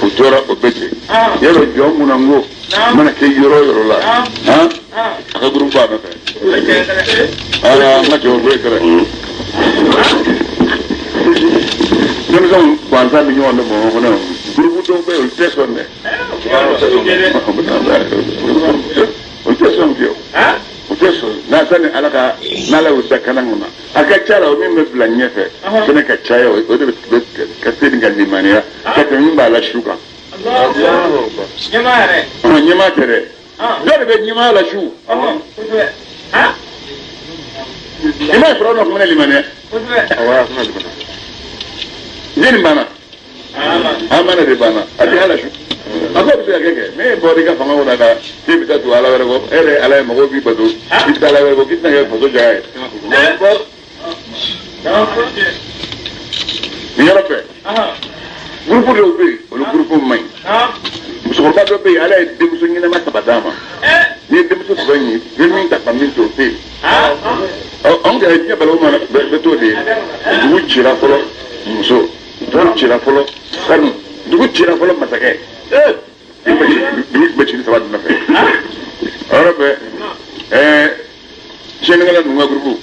S1: u tora o bɛ ten yɔrɔ jɔn kunna n ko mana kɛ yɔrɔ o yɔrɔ la a ka gurupu b'a nɔfɛ ala n ka cɛw foyi tɛ denmisɛnw gansan bɛ ɲɔgɔn dɔn bamakɔ kɔnɔ gurupu dɔw bɛ yen olu tɛ sɔn dɛ olu tɛ sɔn fiyewu o tɛ sɔn n'a sani ala ka n'ala y'o da kalan kɔnɔ a ka ca la o min bɛ bila ɲɛfɛ fɛnɛ ka caya o de bɛ ka teli ka limaniya ka tɛmɛ min b'a la su kan. Ɲɛmaa tɛ dɛ dɔ de bɛ ɲɛmaa la su. I m'a ye sɔrɔ dɔ tun bɛ limaniya. Jeli banna amana de banna a tɛ ala su. A ko bɛ se ka kɛ kɛ ne bɔra i ka fanga kɔnɔ ka k'e bɛ taa tugu ala wɛrɛ kɔ e yɛrɛ ala ye mɔgɔw b'i bato i bɛ taa ala wɛrɛ kɔ k'i tɛna kɛ faso jaya ye. Nin yɔrɔ bɛɛ gurupu dɔw bɛ yen olu gurupu man ɲi musokɔrɔba dɔ bɛ yen ala ye denmuso ɲɛnama saba d'a ma n'i ye denmuso saba ɲini i bɛ min ta ka min to o tɛ yen anw kɛra diɲɛ balawu mana bɛɛ t'o de ye dugu cira fɔlɔ muso dugu cira fɔlɔ sanu dugu cira fɔlɔ masakɛ dugu bɛ ci saba de nɔfɛ o yɔrɔ bɛɛ tiɲɛnikɛla ninnu ka gurupu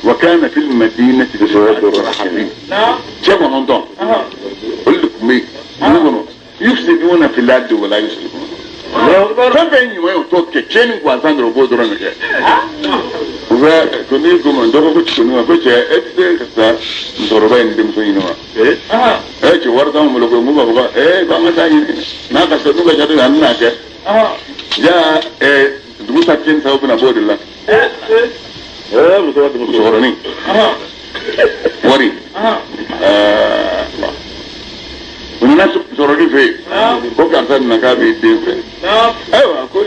S1: wa kana fil madinati tis'atu cɛ kɔnɔntɔn olu de tun bɛ yen dugu kɔnɔ yufsiduna fil ardi wa la yuslihun fɛn fɛn ye ɲuman ye o t'o kɛ tiɲɛni gansan dɔrɔn o b'o dɔrɔn de kɛ u bɛ ko n'i ko ma dɔgɔ ko cɛkɔrɔba ma ko cɛ e tɛ se ka taa musokɔrɔba in denmuso ɲini wa cɛ wari t'anw bolo koyi mun b'a fɔ ko k'an ka taa ɲini n'a ka se n'u ka jate an tɛna kɛ ja dugu ta tiɲɛni sababu bɛna bɔ o de la musokɔrɔnin wari u nana musokɔrɔnin fɛ yen ko karisa nana k'a b'i den fɛ ayiwa ko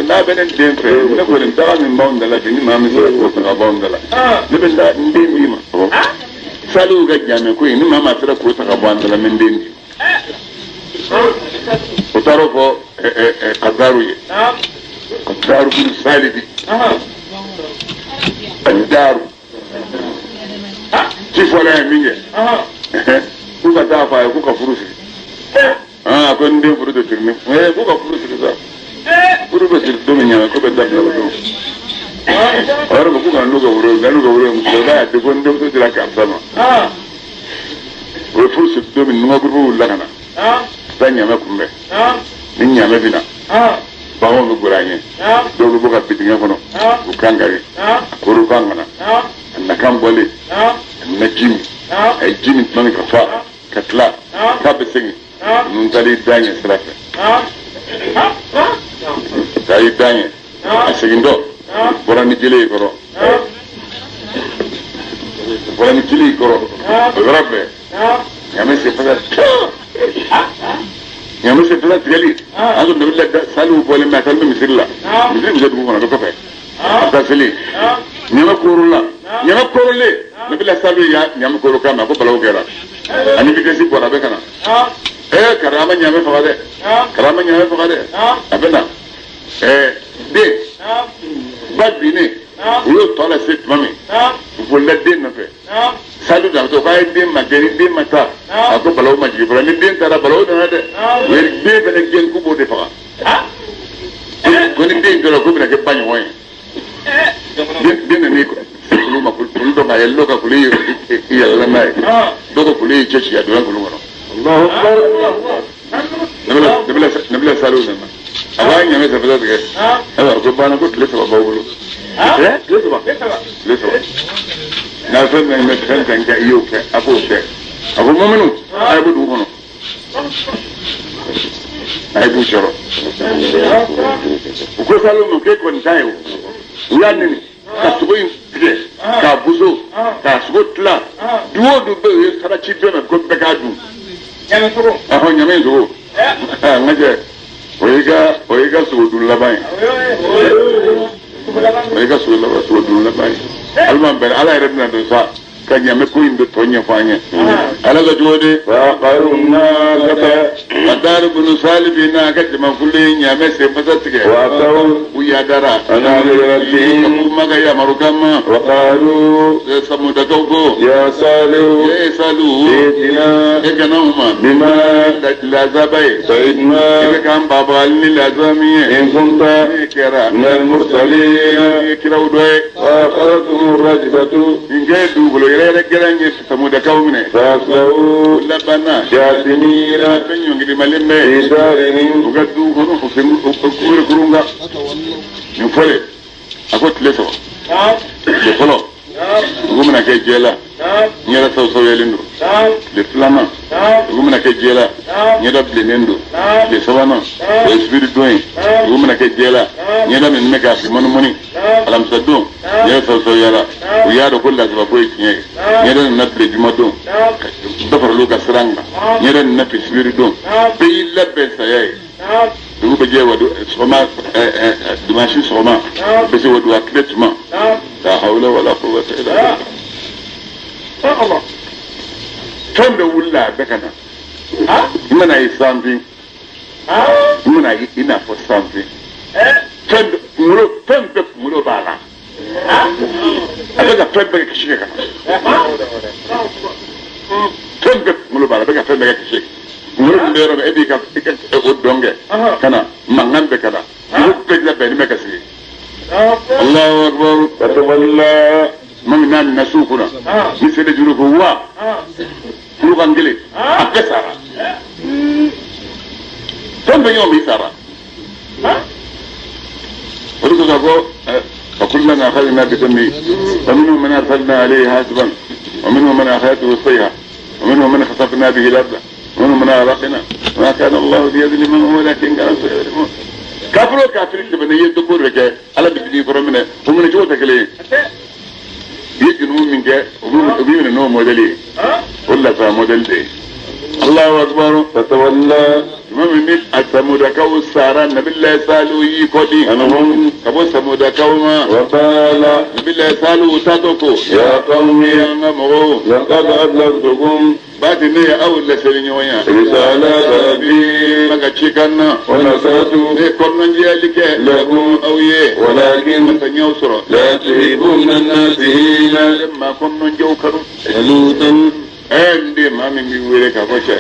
S1: n'a bɛ ne den fɛ ne kɔni daga min b'anw da la bi ni maa min sera k'o ta ka bɔ anw da la ne bɛ n den d'i ma Salihu ka ɲaamɛ ko in ni maa maa sera k'o ta ka bɔ an da la n bɛ n den d'i ma o taara o fɔ Kadaru ye Kadaru bin Salibi Kadaru ci fɔla ye min kɛ k'u ka taa fɔ a ye k'u ka furu siri a ko n den furu tɛ siri ne k'u ka furu siri sa furu bɛ siri don min ɲana ko bɛ dabila o don o yɔrɔ k'u kana n'u ka woro ye n'u ka woro ye musokɔrɔba y'a di ko n denmuso dira karisa ma o ye furu siri don min nuga gurupu wulila ka na ka taa ɲamɛ kunbɛn ni ɲamɛ bɛ na baganw bɛ gori a ɲɛ dɔw bɛ bɔ ka bin dingɛ kɔnɔ u kan kari a koro kan ka na a nakan bɔlen a nana ji min a ye ji min tuma min ka fa ka tila k'a bɛ segin ninnu taara i da ɲɛ sira fɛ taa i da ɲɛ a segintɔ bɔra ni jele ye kɔrɔ bɔra ni jele ye kɔrɔ o yɔrɔ bɛɛ ɲamɛ sen fasa ɲamɛ sen fasa tigɛli an ko nabila Salihu bɔlen bɛ a taalen bɛ misiri la misiri min bɛ dugu kɔnɔ a bɛ kɔfɛ a taa seli ɲamɛ koro la ɲamɛ korolen nabila Salihu y'a ɲamɛ koro kan mɛn a ko balawu kɛra ani vitesse bɔra a bɛ ka na karama ɲamɛ faga dɛ karama ɲamɛ faga dɛ a bɛ na den ba binnen u y'o tɔ lase tuma min u bolila den nɔfɛ Salihu danto k'a ye den ma gɛn ni den ma taa a ko balawu ma jigin fɔlɔ ni den taara balawu nana dɛ u ye den fana gɛn k'u b'o de faga ko ni den jɔra k'o bɛna kɛ ba ɲɔgɔn ye den nan'i se kulu ma kulu dɔ ka yɛlɛ dɔw ka kulu yɛlɛla n'a ye dɔw ka kulu y'i cɛ ci a donna kulu kɔnɔ Nabila Salihu nana a b'a ɲamɛ sɛfɛsɛ tigɛ ayiwa ko banna ko tile saba b'aw bolo tile saba tile saba n'a fɛn fɛn bɛ fɛn fɛn kɛ i y'o kɛ a k'o kɛ a ko mɔminu a ye bɔ dugu kɔnɔ a ye b'u sɔrɔ u ko Salihu ma k'e kɔni ta ye o u y'a neni ka sogo in tigɛ k'a boso k'a sogo tila du o du bɛɛ u ye sara ci bɛɛ ma ko bɛɛ k'a dun ɔhɔn ɲamɛ in sogo n ka cɛ o y'i ka sogo dun laban ye o y'i ka sogo laban sogo dun laban ye alima bɛrɛ ala yɛrɛ bɛna don sa ka ɲamɛ ko in bɛ tɔ ɲɛfɔ an ye ala ka cogo di Kadaru bunu Salibi n'a ka jamakulu ye ɲamɛ sen fasa tigɛ u yadara ka kuma ka yamaru kama samudakaw ko e Salihu e kana u ma lazaba ye i bɛ k'an babagali ni lazaba min ye e kɛra i ye kiraw dɔ ye nin kɛ dugukolo yɛrɛ yɛrɛ gɛlɛn ye samudakaw minɛ u labanna fɛn ɲɔngirimalen bɛ u ka du kɔnɔ u kurun kan nin fɔlen a ko tile saba tile fɔlɔ dugu bɛna kɛ jɛ la ɲɛda sawusawuyalen don tile filanan dugu bɛna kɛ jɛ la ɲɛda bilennen don tile sabanan o ye sibiri don ye dugu bɛna kɛ jɛ la ɲɛda min bɛ k'a fi mɔnimɔni alamisa don ɲɛda sawusawuyala u y'a dɔn ko lasaba ko ye tiɲɛ ye ɲɛda nana bilen juma don dɔ faral'u ka siran kan ɲɛda nana fi sibiri don bɛɛ y'i labɛn saya ye dugu bɛ jɛ wadu sɔgɔma dimanche sɔgɔma bɛ se waduwa tile tuma la hawla wala quwwata illa billah fɛn bɛɛ wulila a bɛɛ ka na i mana ye sanfin i mana ye i n'a fɔ sanfin fɛn bɛɛ kunkolo fɛn bɛɛ kunkolo b'a la a bɛ ka fɛn bɛɛ kɛ kisi kɛ ka na fɛn bɛɛ kunkolo b'a la a bɛ ka fɛn bɛɛ kɛ kisi kunkolo min bɛ yɔrɔ min e b'i ka o dɔn kɛ ka na mankan bɛɛ ka na dugu bɛɛ labɛnnen bɛ ka sigi Allahu akbar ma min n'a nana suw kunna ni seli juru ko wa kulukan kelen a bɛɛ sara fɛn bɛɛ ɲɔgɔn b'i sara o de kosɔn ko فكلنا أخذنا بذنبه ومنهم من أرسلنا عليه حاسبا ومنهم من أخذته الصيحة ومنهم من خسفنا به الأرض ومنهم من أغرقنا وما كان الله ليظلمهم ولكن كانوا يظلمون كافر كافر تبني يدكور لك على بدي كرمنا ومن جوتك ليه يجنون منك وبيمن إنه موديل إيه ولا فا موديل إيه Allahu akbar
S2: فتولى
S1: tuma min ni a samudakaw sara nabilayi salihu y'i kɔ di
S2: عنهم
S1: ka bɔ samudakaw ma
S2: وقال
S1: nabilayi salihu taatɔ ko
S2: يا قوم
S1: an ka mɔgɔw
S2: لقد أبلغتكم
S1: baati ne ye aw laseli ɲɔgɔn ya
S2: رسالات ربي
S1: ala ka cikan na
S2: ونصحت
S1: ne ye kɔnɔnjɛyali kɛ
S2: لكم
S1: aw ye
S2: ولكن
S1: masa ɲɛw sɔrɔ
S2: لا تحبون الناصحين
S1: ne maa kɔnɔnjɛw kanu
S2: ولوطا
S1: n den maa min b'i wele k'a fɔ cɛ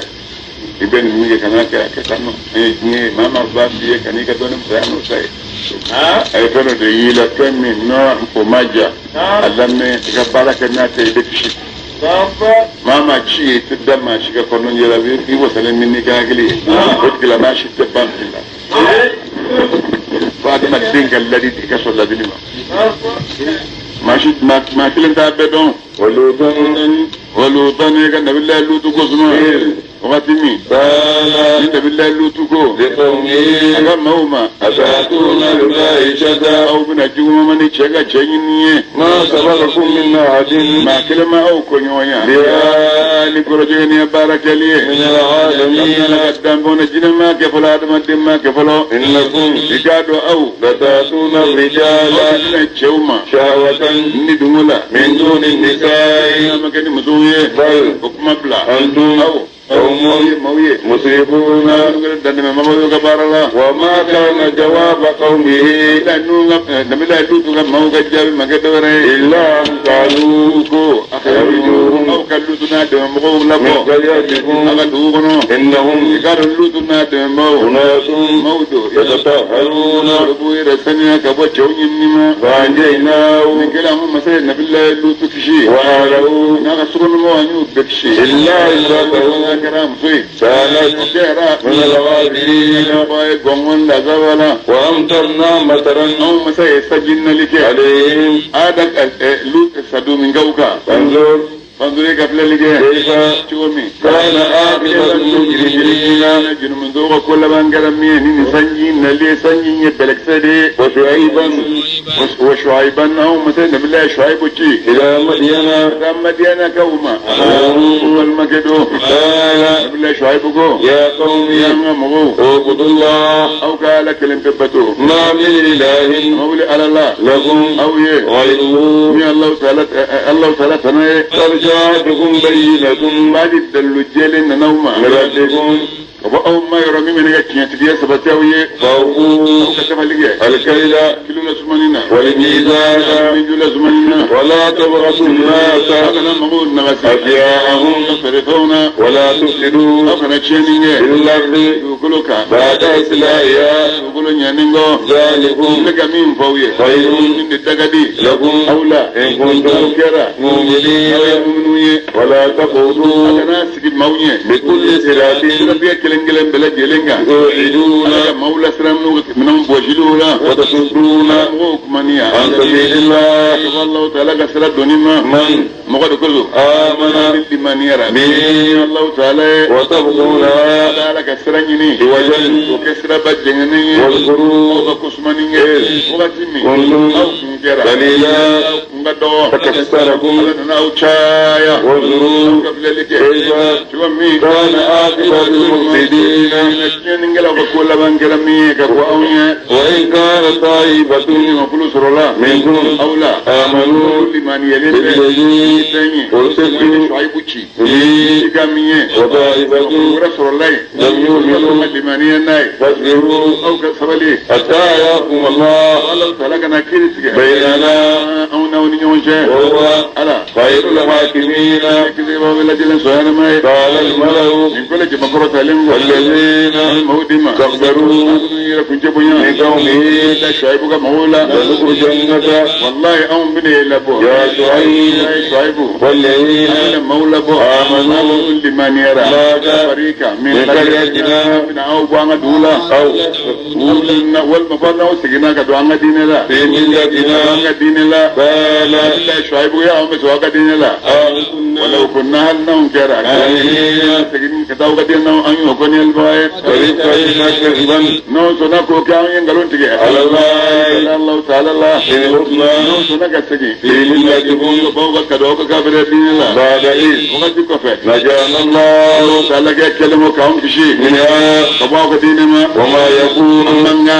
S1: i bɛ nin min kɛ kana kɛ a kɛ tan nɔ an ye diɲɛ ye maa maa b'a f'i ye ka n'i ka dɔnni fisaya n'o ta ye a ye fɛn dɔ de y'i la fɛn min n'o o ma diya a lamɛn i ka baara kɛ n'a tɛ i bɛ kisi maa maa ci ye i tɛ da maa si ka kɔnɔnjɛ la i wasalen min n'i ka hakili ye o tigilamaa si tɛ ban fili la fo adamaden ka ladi i ka sɔn ladili ma maa si maa kelen t'a bɛɛ dɔn
S2: ولوطا
S1: walutan ne ka nabilayi lutu ko suma wagati min
S2: قال
S1: ni nabilayi lutu ko a
S2: لقومه
S1: ka maaw ma
S2: أتأتون الفاحشة
S1: aw bɛna juguman ni cɛ ka cɛ ɲini ye
S2: ما سبقكم من أحد
S1: maa kelen ma aw ko ɲɔgɔn ya
S2: بها
S1: ni kɔrɔjɛgɛni ye baara kɛli ye
S2: من العالمين
S1: ala ka danfɛnw na jinɛ maa kɛ fɔlɔ adamaden maa kɛ fɔlɔ
S2: إنكم
S1: i k'a dɔn aw
S2: لتأتون
S1: aw
S2: الرجال
S1: bɛna cɛw ma
S2: شهوة
S1: ni dungo la
S2: من دون النساء
S1: n'a ma kɛ ni musow ye
S2: بل
S1: o kuma bila
S2: أنتم
S1: aw aw ye maaw ye
S2: مسرفون
S1: minnu kɛra dantɛmɛmɔgɔw ye ka baara la
S2: وما كان جواب قومه
S1: nabilayi lutu ka maaw ka jaabi ma kɛ dɔwɛrɛ ye
S2: إلا أن قالوا
S1: ko aw ka lutu n'a dɛmɛmɔgɔw
S2: من
S1: labɔ aw
S2: قريتكم
S1: ka dugu kɔnɔ i
S2: إنهم
S1: k'a dɔn lutu n'a dɛmɛbaaw
S2: أناس
S1: maaw don
S2: يتطهرون
S1: olu b'u yɛrɛ saniya ka bɔ cɛw ɲinini ma
S2: فأنجيناه
S1: nin kɛlen an ko masa ye nabilayi lutu kisi
S2: وأهله
S1: n'a ka sokɔnɔmɔgɔw an y'u bɛɛ kisi
S2: إلا امرأته
S1: n'a kɛra muso ye
S2: كانت
S1: o kɛra
S2: من الغابرين
S1: mɔgɔ ye gɔngɔn lazaba la
S2: وأمطرنا مطرا
S1: anw masa ye sanji nali kɛ
S2: عليهم
S1: ada lutu saduminkaw kan
S2: فانظر
S1: fanzore ka filɛli kɛ
S2: كيف
S1: cogo min
S2: كان عاقبة المجرمين
S1: jurumitɔw ka ko laban kɛra min ye ni nin sanji nali ye sanji ye bɛlɛkisɛ de ye
S2: وشعيبا
S1: wa shuaiban anw masa ye nabilayi shuaibu ci
S2: إلى مدين
S1: ka madiyanakaw ma u balimakɛ don
S2: قال
S1: nabilayi shuaibu ko
S2: يا قوم
S1: an ka mɔgɔw
S2: اعبدوا الله
S1: aw ka ala kelen pe bato
S2: ما من إله
S1: ma wuli ala la
S2: لكم
S1: aw ye
S2: غيره
S1: min Alahu taala tana ye
S2: قد جاءتكم بينة
S1: b'a di dalilu jɛlen nana aw ma
S2: من ربكم
S1: ka bɔ aw ma yɔrɔ min bɛ ne ka tiɲɛtigiya sabati aw ye aw
S2: فأوفوا
S1: ka sabali kɛ
S2: الكيل
S1: kilo la sumani na
S2: والميزان
S1: min la sumani na
S2: ولا تبخسوا
S1: aw
S2: الناس
S1: kana mɔgɔw nagasi
S2: أشياءهم
S1: aw ka feerefɛnw na
S2: ولا تفسدوا
S1: aw kana tiɲɛni kɛ
S2: في الأرض
S1: dugukolo kan
S2: بعد إصلاحها
S1: dugukolo ɲɛni kɔ n
S2: ذلكم
S1: bɛ ka min fɔ aw ye
S2: خير
S1: nin de da ka di
S2: لكم
S1: aw la
S2: إن
S1: aw
S2: كنتم
S1: kɛra aw ye
S2: مؤمنين
S1: muminu ye
S2: ولا
S1: a
S2: تقعدوا
S1: kana sigi maaw ɲɛ
S2: بكل صراط
S1: siratigɛ kelen kelen bɛɛ lajɛlen kan
S2: توعدون
S1: ala ka maaw lasiran n'u ka minɛnw bɔsiliw la
S2: وتصدون
S1: ala mɔgɔw kumaniya
S2: عن سبيل الله
S1: ka bɔ Alahu taala ka sira donni ma
S2: من
S1: mɔgɔ de ko don
S2: آمن
S1: ni limaniyara
S2: به
S1: Alahu taala ye
S2: وتبغونها
S1: ala ka sira ɲini
S2: عوجا
S1: o kɛ siraba jɛngɛnen ye aw
S2: واذكروا
S1: ka ko sumani kɛ wagati min
S2: كنتم
S1: aw kun kɛra
S2: قليلا
S1: aw kun ka dɔgɔ
S2: فكثركم
S1: ala nana aw caya aw
S2: وانظروا
S1: ka filɛli kɛ
S2: كيف
S1: cogo min
S2: كان عاقبة المفسدين
S1: tiɲɛnikɛlaw ka ko laban kɛra min ye ka bɔ anw ɲɛ
S2: وإن كان طائفة
S1: ni makulu sɔrɔla
S2: منكم
S1: aw la
S2: آمنوا
S1: limaniyalen bɛ
S2: بالذي
S1: fɛn ye
S2: أرسلت
S1: Shuaibu ci
S2: به
S1: i ka min ye
S2: وطائفة
S1: wɛrɛ sɔrɔla yen
S2: لم يؤمنوا
S1: ma limaniya n'a ye
S2: فاصبروا
S1: aw ka sabali
S2: حتى يحكم الله
S1: Ala taala kana kiiri tigɛ
S2: بيننا
S1: anw n'aw ni ɲɔgɔn cɛ
S2: وهو
S1: ala
S2: خير الحاكمين
S1: kiiribaw bɛɛ lajɛlen sɔn ye
S2: قال الملأ
S1: nin ko la jamakɔrɔ talen kɔ
S2: الذين
S1: maaw di ma
S2: استكبروا
S1: minnu yɛrɛ kun cɛ bonya
S2: من قومه
S1: da Shuaibu ka mɔgɔw la
S2: لنخرجنك
S1: wallahi anw bɛna e labɔ
S2: يا شعيب
S1: ya Shuaibu an
S2: والذين
S1: bɛna maaw labɔ
S2: آمنوا
S1: minnu limaniyara
S2: معك
S1: farika min
S2: من قريتنا
S1: bɛna aw bɔ an ka dugu la
S2: أو
S1: walima fɔ n'aw seginna ka don an ka diinɛ la
S2: في ملتنا
S1: an ka diinɛ la
S2: قال
S1: Shuaibu ya anw bɛ sɔn aw ka diinɛ la ولو كنا هل نوم كرا كتاو قدينا أن يكون البايت نو سنكو كان ينقلون تجي على الله الله تعالى الله نو سنك سجي فوق كدوك كافر دين الله
S2: بعد إذ
S1: وقد كفى
S2: نجانا الله
S1: تعالى كلمة كهم كشي
S2: منها
S1: فوق دين ما
S2: وما يكون لنا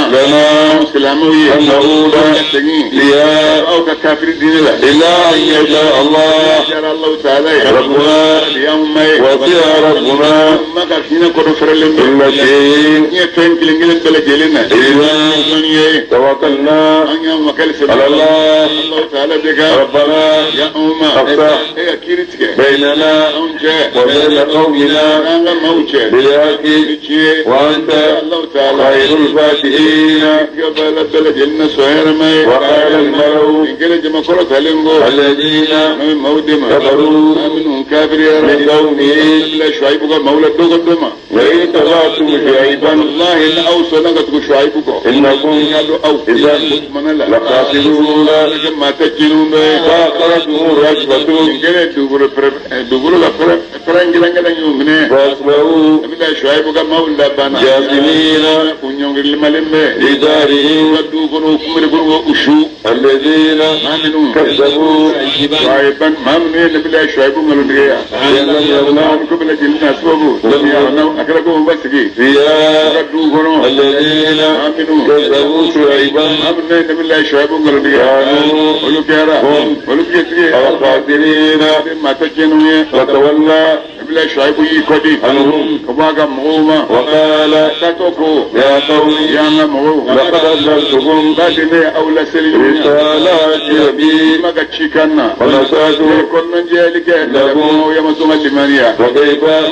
S1: سلامه
S2: أن نعود فيها
S1: أو كافر دين الله
S2: إلا أن يشاء الله
S1: شاء الله تعالى
S2: ربنا
S1: يوم
S2: وسع ربنا
S1: ما كفينا كل فرلم
S2: كل شيء
S1: يفهم كلين بلجلنا
S2: إذا توكلنا على الله
S1: الله تعالى بك
S2: ربنا
S1: يا أمة
S2: أفتح بيننا وبين قومنا بالحق وأنت خير الفاتحين. وقال الملأ الذين كفروا من قومه لئن تبعتم شعيبا إنكم إذا لخاسرون. فأخذتهم الرجفة فأصبحوا جاثمين لدارهم الذين كذبوا فيها الذين كذبوا شعيبا كانوا هم الخاسرين. فتولى عنهم وقال يا قوم لقد أبلغتكم رسالات ربي ونصحت لكم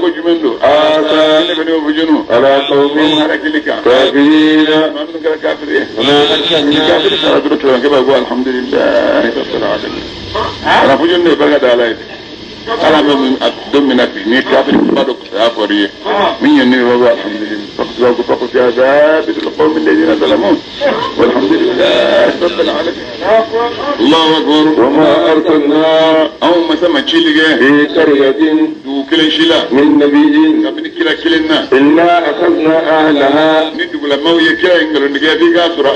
S2: وكيف آسى على قوم كافرين.
S1: الحمد لله رب العالمين. أنا فوجن بركة على ala bɛ don min na bi ni kafiri ba dɔ saya fɔr'i ye min ye ne b'a alhamdulilayi fakutula ko fakuti azabi alqawmi alladhina zalamu walhamdulillahi rabbil alamin. Allahu akbar.
S2: Wa ma arsalna
S1: anw masa ma cili kɛ
S2: fi qaryatin
S1: dugu kelen si la
S2: min nabiyyin
S1: kabini kira kelen na
S2: illa akhadna ahlaha
S1: ni dugulamaw ye kira in nkalontigiya f'i k'a sɔrɔ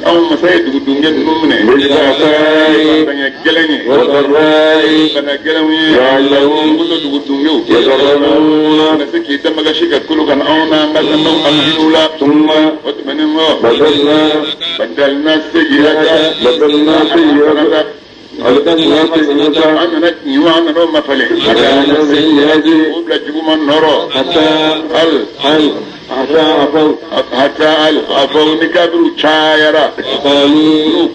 S1: anw masa ye dugudunkɛ ninnu minɛ
S2: bil ba'sa'i
S1: bana gɛlɛn ye
S2: wa dharra'i
S1: bana gɛlɛnw ye
S2: لعلهم يتضرعون ثم بدلنا السيئة
S1: حتى عفوا نكابر شايرا
S2: قالوا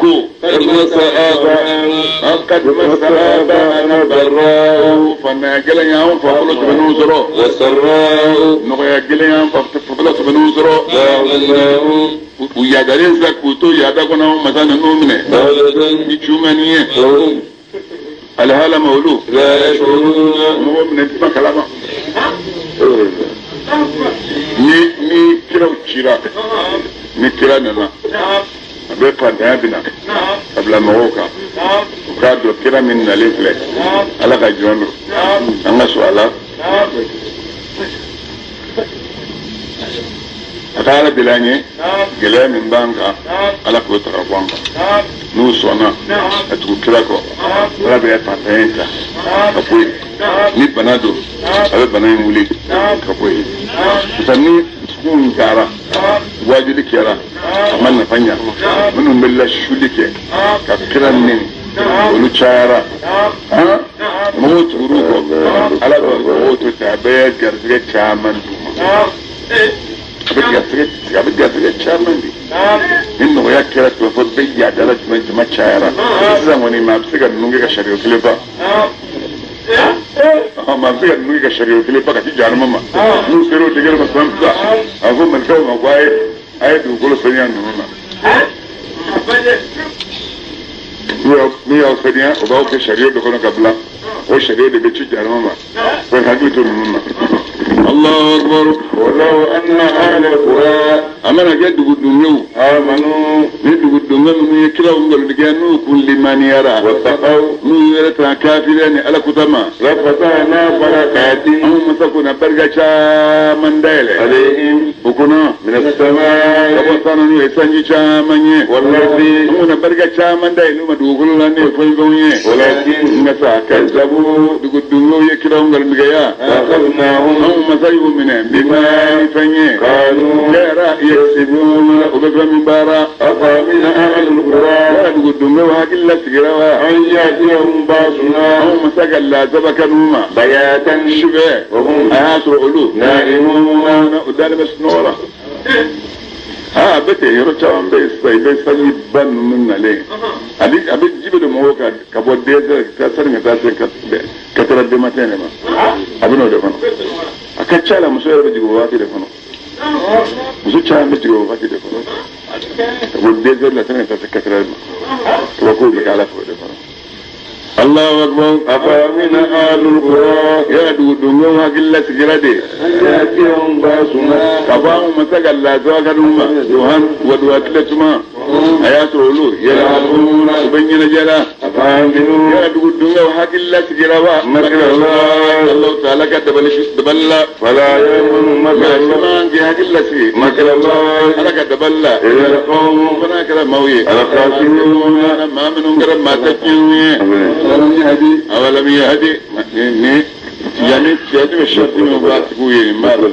S2: قد مس آباءنا الضراء
S1: فناجل يوم فقلت بنوزرو
S2: والسراء
S1: نغيا يوم فقلت بنوزرو ويا دارين زكوتو يا داكونا مثلا نومنه نيتشومانيه الهالة مولو
S2: لا يشعرون
S1: مو من انتما كلامه ni kiraw cira ni kira nana a bɛ fantanya bɛ na ka bila mɔgɔw kan u k'a dɔn kira min nalen filɛ ala ka jɔn don an ka sɔn a la a ka ala deli an ye gɛlɛya min b'an kan ala k'o ta ka bɔ an kan n'u sɔnna ka tugu kira kɔ ala bɛ fantanya in ta ka bɔ yen ni bana don a bɛ bana in wuli ka bɔ yen sisan ni dusukun in taara wajuli kɛra a ma nafa ɲa minnu bɛ lasuli kɛ ka kira nɛni olu cayara mɔgɔw tugur'u kɔ ala bɛ mɔgɔw to ten a bɛ garisɛgɛ caman d'u ma a bɛ garisɛgɛ caman di ni nɔgɔya kɛra tuma fɔ bɛɛ yaadala jumɛn jama cayara sisan kɔni maa bɛ se ka ninnu kɛ ka sariya kelen ban maa bɛ se ka ninnu kɛ ka sariya kelen ban ka ci jahanama ma n'u sera o degré ma sisan a fɔ malikaw ma ko a ye dugukolo saniya ninnu na n'u y'aw saniya o b'aw kɛ sariya dɔ kɔnɔ ka bila o sariya de bɛ ci jahanama ma o ye hakili to ninnu na. Allahu akbar.
S2: ولو أن أهل القرى
S1: A mana kɛ dugudungew
S2: آمنوا
S1: ni dugudunge minnu ye kiraw nkalontigɛ n'u kun limaniyara
S2: واتقوا
S1: n'u yɛrɛ tanga kafiriya ni ala kuta ma
S2: لفتحنا بركات
S1: anw masa ko na barika caman dayɛlɛ
S2: عليهم
S1: o kɔnɔ
S2: من
S1: ka bɔ
S2: السماء
S1: sanu n'u ye sanji caman ye
S2: والأرض
S1: an kɔni barika caman dayɛlɛ u ma dugukolo la ne ye fɛnfɛnw ye
S2: ولكن
S1: nka sa
S2: كذبوا
S1: dugudungew ye kiraw nkalontigɛya
S2: فأخذناهم
S1: anw masa y'u minɛ bima ni fɛn ye
S2: كانوا
S1: kɛra yaksibuna u bɛ fɛn min baara
S2: أفأمن أهل القرى
S1: yala dugudungew hakili lasigira wa
S2: أن يأتيهم بأسنا
S1: anw masa ka lazaba kanu ma
S2: بياتا
S1: sufɛ
S2: وهم
S1: a y'a sɔrɔ olu
S2: نائمون
S1: u dalen bɛ sunɔgɔ la aa a bɛ ten yɔrɔ caman bɛ yen sisan i bɛ sanji ba ninnu nalen a bɛ ji bɛ don mɔgɔw kan ka bɔ dɛsɛ ka sani ka taa se quatre heures du matin de ma a bɛ n'o de kɔnɔ a ka ca la muso yɛrɛ bɛ jigin o waati de kɔnɔ muso caman bɛ jigin o waati de kɔnɔ ka bɔ dɛsɛ la sani ka taa se quatre heures ma kabakow bɛ kɛ ala fɛ o de kɔnɔ. Allahu akbar.
S2: أفأمن أهل القرى
S1: Yala dugudungew hakili lasigira de
S2: أن يأتيهم بأسنا
S1: ka bɔ anw masa ka lazaba ka d'u ma duhan wa duha tile tuma a y'a sɔrɔ olu yɛlɛ u bɛ ɲɛnajɛ la
S2: أفأمنوا
S1: yala dugudungew hakili lasigira wa
S2: مكر الله
S1: Allahu ta'ala ka dabali dabali la
S2: فلا يأمن مكر
S1: maa
S2: الله
S1: caman k'i hakili lasigi
S2: مكر الله
S1: ala ka dabali la
S2: إلا القوم
S1: o fana kɛra maaw ye
S2: الخاسرون
S1: maa minnu kɛra maa tɛ tiɲɛw ye awalam yahdi ni yani tijani bɛ sarati min fɔ a tigiw ye nin b'a la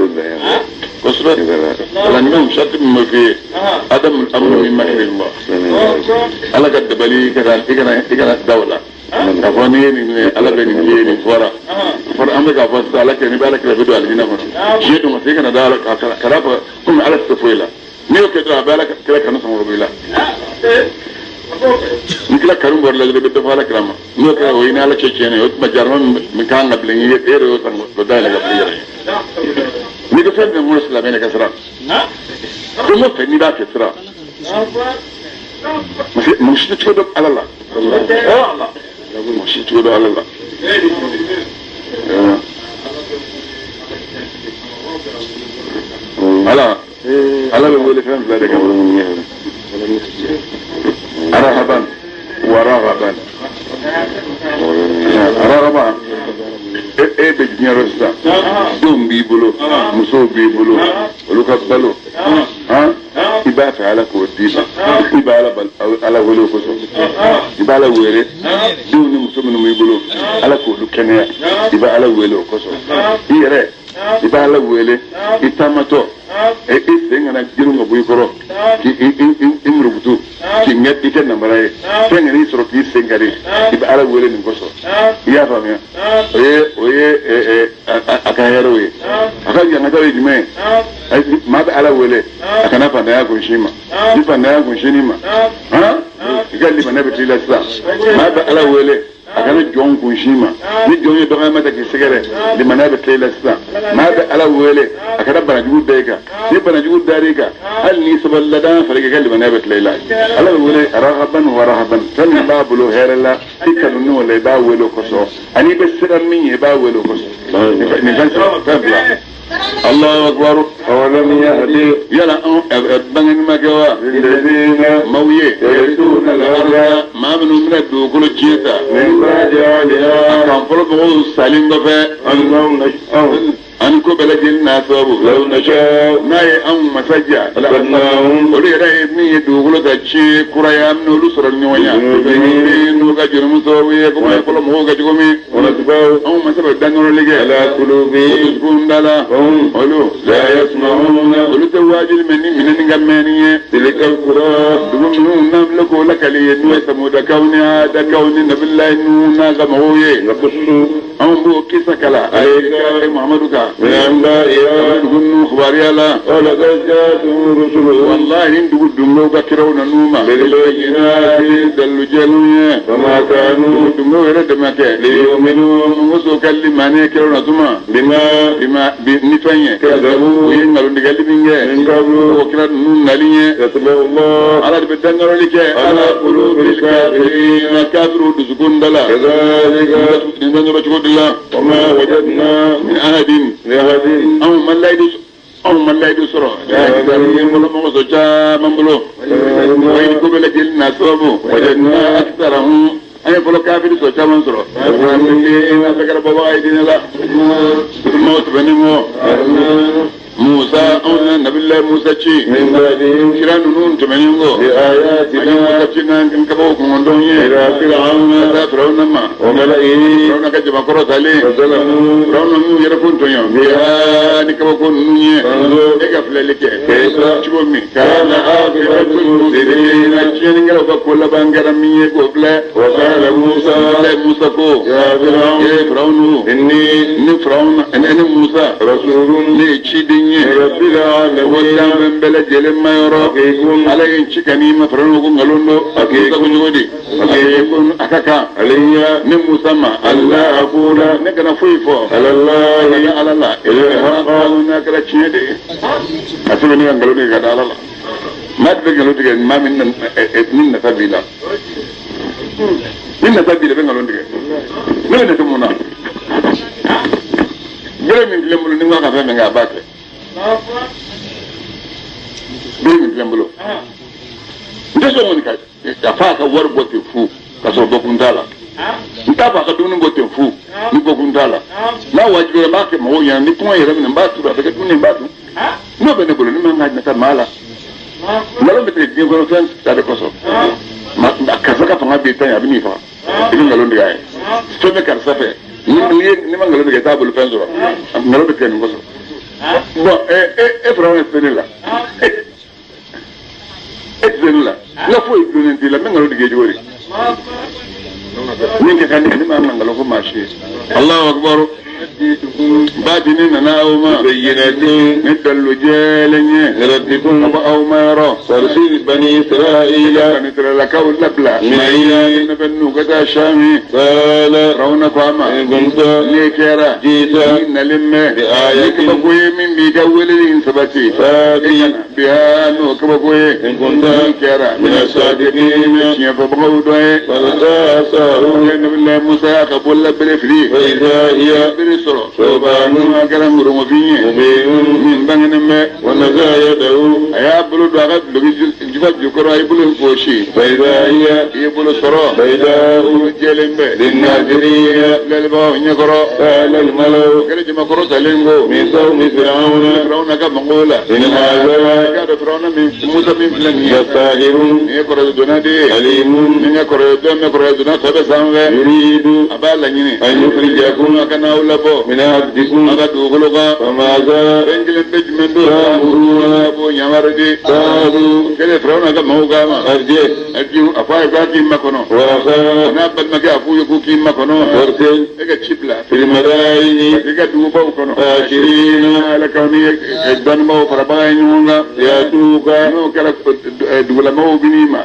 S1: kosɛbɛ kalandenw sarati min bɛ f'i ye adamu amru min makrillah ala ka dabali i kana da o la k'a fɔ n'i ye nin ye ala bɛ nin ye nin fɔra fɔra an bɛ k'a fɔ sisan ala kɛ n'i bɛ ala kɛrɛfɛ don alijinɛ kɔnɔ tiɲɛ don ka se i kana da ala kana fɔ komi ala tɛ foyi la n'i y'o kɛ dɔrɔn a bɛ ala kɛrɛ kanu sɔn kɔrɔ i la ni kila kanu bɔra la dɔrɔn i bɛ dɔ fɔ ala kira ma n'o kɛra o ye ni ala cɛ tiɲɛnen ye o tuma jarama min kan ka bilen i ye e yɛrɛ y'o san k'o dayɛlɛ ka bila i yɛrɛ ye n'i ko fɛn fɛn kɔnɔ silamɛ de ka siran fɛn o fɛn n'i b'a kɛ siran parce que mɔgɔ si tɛ cogo dɔn ala la mɔgɔ si tɛ cogo dɔn ala la ala ala bɛ wele fɛn fila de kama rahaban wa raghaban raghaban e bɛ diɲɛ yɔrɔ sisan denw b'i bolo musow b'i bolo olu ka balo i b'a fɛ ala k'o d'i ma i b'a ala wele o kosɔn i b'a ala wele denw ni muso minnu b'i bolo ala k'olu kɛnɛya i b'a ala wele o kosɔn i yɛrɛ i b'a ala wele i taamatɔ e sen kana girin ka bɔ i kɔrɔ k'i murukutu k'i ŋɛ i kɛ namara ye fɛn kana i sɔrɔ k'i sen kari i bɛ ala wele nin kosɔn i y'a faamuya o ye a ka hɛrɛw ye a ka ɲangataw ye jumɛn ye maa bɛ ala wele a kana fantanya kunsi ma ni fantanya kunsi ma i ka limaniya bɛ t'i la sisan maa bɛ ala wele a kana jɔn kunsi ma ni jɔn ye dɔgɔyama ta k'i sɛgɛrɛ limaniya bɛ tila i la sisan maa bɛ ala wele a kana banajugu da i kan ni banajugu dar'i kan hali n'i sabalila dan fari k'i ka limaniya bɛ tila i la ala bɛ wele rahaban wa rahaban fɛn min b'a bolo hɛrɛ la i kanu n'o la i b'a wele o kosɔn ani i bɛ siran min ye i b'a wele o kosɔn nin fɛn saba fɛn fila. Allahu akbar.
S2: أولم يهدي
S1: yala anw bangeni ma kɛ wa
S2: للذين
S1: maaw ye
S2: يرثون الأرض
S1: maa minnu bɛna dugukolo tiɲɛ ta
S2: من بعد أهلها
S1: kan fɔlɔ mɔgɔw salen kɔfɛ
S2: أن لو نشاء
S1: ani ko bɛɛ lajɛlen n'a sababu
S2: لو نشاء
S1: n'a ye anw masa ja
S2: أصبناهم
S1: olu yɛrɛ ye min ye dugukolo ka tiɲɛ kuraya an n'olu sɔrɔ ɲɔgɔn ya n'u ka jurumu sababu ye komi fɔlɔ mɔgɔw kɛ cogo min
S2: ونتبع
S1: anw masa bɛ danɔrɔli kɛ
S2: على
S1: o
S2: قلوبهم
S1: dusukun da la
S2: وهم
S1: olu
S2: لا يسمعون
S1: olu tɛ waajuli mɛn ni minɛni ka mɛnni ye
S2: تلك القرى
S1: dugu minnu n'an filɛ k'o lakali ye n'o ye samudakaw ni adakaw ni nabilayi nuhu n'a ka mɔgɔw ye
S2: نقص
S1: anw b'o kisa kala a ye muhamadu kan
S2: من أنبائها
S1: dugu ninnu kibaruya la
S2: ولقد جاءتهم رسلهم
S1: walahi ni dugu dungew ka kiraw nan'u ma
S2: بالبينات
S1: dalilu jɛlenw ye
S2: وما كانوا
S1: dugu dungew yɛrɛ dɛmɛ kɛ
S2: ليؤمنوا
S1: muso ka limaniya kiraw na tuma
S2: بما
S1: bima bi ni fɛn ye
S2: كذبوا
S1: u ye nkalontigɛli min kɛ
S2: من قبل
S1: o kira ninnu nali ye
S2: يتبع الله
S1: ala de bɛ dankaroli kɛ ala qulubil kafirina kafiru dusukun da la
S2: kadhalika
S1: nin bɛ yɔrɔ cogo de la
S2: wa ma wajadna
S1: min ahadin anw ma layidu sɔrɔ bolo mɔgɔ sɔrɔ caman bolo wa ko bɛɛ lajɛlen n'a sababu wajadna aktharahum an ye fɔlɔ kafiri sɔrɔ caman sɔrɔ a bɛɛ kɛra bɔbaga ye diinɛ la maaw tɛmɛnen kɔ Musa anw na nabilayi Musa ci kira ninnu tɛmɛnen kɔ an ye Musa ci n'an kabako kɔnɔntɔn ye ka taa Firawuna ma Firawuna ka jamakɔrɔ talen Firawuna m'u yɛrɛ ko tɔɲɔ ni kabako ninnu ye e ka filɛli kɛ cogo min tiɲɛnikɛlaw ka ko laban kɛra min ye k'o filɛ Musa ko e Firawunu ni Firawuna ne Musa ne ye ciden ye ko danfɛn bɛɛ lajɛlen ma yɔrɔ ala ye n ci ka n'i ma Firawuna ko nkalon don a Musa ko cogo di ko a ka kan ne Musa ma ne kana foyi fɔ ala la n'a kɛra tiɲɛ de ye a sɛbɛn ne ka nkalon tigɛ ka da ala la maa tɛ nkalon tigɛ maa min ni nafa b'i la ni nafa b'i la i bɛ nkalon tigɛ ne bɛ nafa mun na bere min filɛ n bolo ni n ko a ka fɛn min kɛ a b'a kɛ bere min filɛ n bolo n tɛ sɔn kɔni ka fɔ a ka wari bɔ ten fu ka sɔrɔ bɔkun t'a la n t'a fɔ a ka dumuni bɔ ten fu ni bɔkun t'a la n'a wajibiyara n b'a kɛ mɔgɔw ɲɛna ni kɔngɔ yɛrɛ minɛ n b'a turu a bɛ kɛ dumuni n b'a dun n'o bɛ ne bolo ne man ka nata maa la nkalon bɛ tigɛ diɲɛ kɔnɔ fɛn ta de kosɔn karisa ka fanga b'i tan ye a bɛ n'i faga i bɛ nkalon tigɛ a ye fɛn bɛ karisa fɛ ni ma nkalon tigɛ i t'a bolo fɛn sɔrɔ nkalon bɛ tigɛ nin kosɔn bon e fana tɛ ne la e tɛ ne la n ka foyi dulonnen t'i la n bɛ nkalon tigɛ cogo di min kɛ kan ne ma nkalon fɔ maa si ye Allahu akbar baatini nana aw ma ni dalilu jɛlen ye ka bɔ aw ma yɔrɔ
S2: bani Israila
S1: bani Israilakaw labila ne bɛ n'u ka taa Sami Firawuna ko a ma ne kɛra ni nalen bɛ ni kabako ye min b'i ka weleli in sabati biha n'o kabako ye min kɛra tiɲɛ fɔbagaw dɔ ye Nabilayi Musa y'a ka bolola bere fili bere sɔrɔ a kɛra ngorongofin ye min bangenen bɛ a y'a bolo don a ka duloki jufa jukɔrɔ a ye bolo in fosi i ye bolo sɔrɔ bolo jɛlen bɛ filɛlibagaw ɲɛkɔrɔ kɛlɛ jamakɔrɔ talen ko Firawuna ka mɔgɔw la i k'a dɔn Firawuna min Musa min filɛ nin ye nin ye kɔrɔdonna de ye min ka kɔrɔdɔn bɛ kɔrɔdonna tɔ bɛ sanfɛ a b'a laɲini a ka n'aw labɔ a ka dugukolo kan fɛn kelen bɛ jumɛn don a b'o yamaru di kɛlɛ Firawuna ka maaw k'a ma a fɔ a ye k'a k'i makɔnɔ n'a balimakɛ a f'u ye k'u k'i makɔnɔ e ka ci bila i ka dugubaw kɔnɔ ala k'aw ni dɔnnibaaw farabaga ye ɲɔgɔn kan n'o kɛra dugulamɔgɔw bɛ n'i ma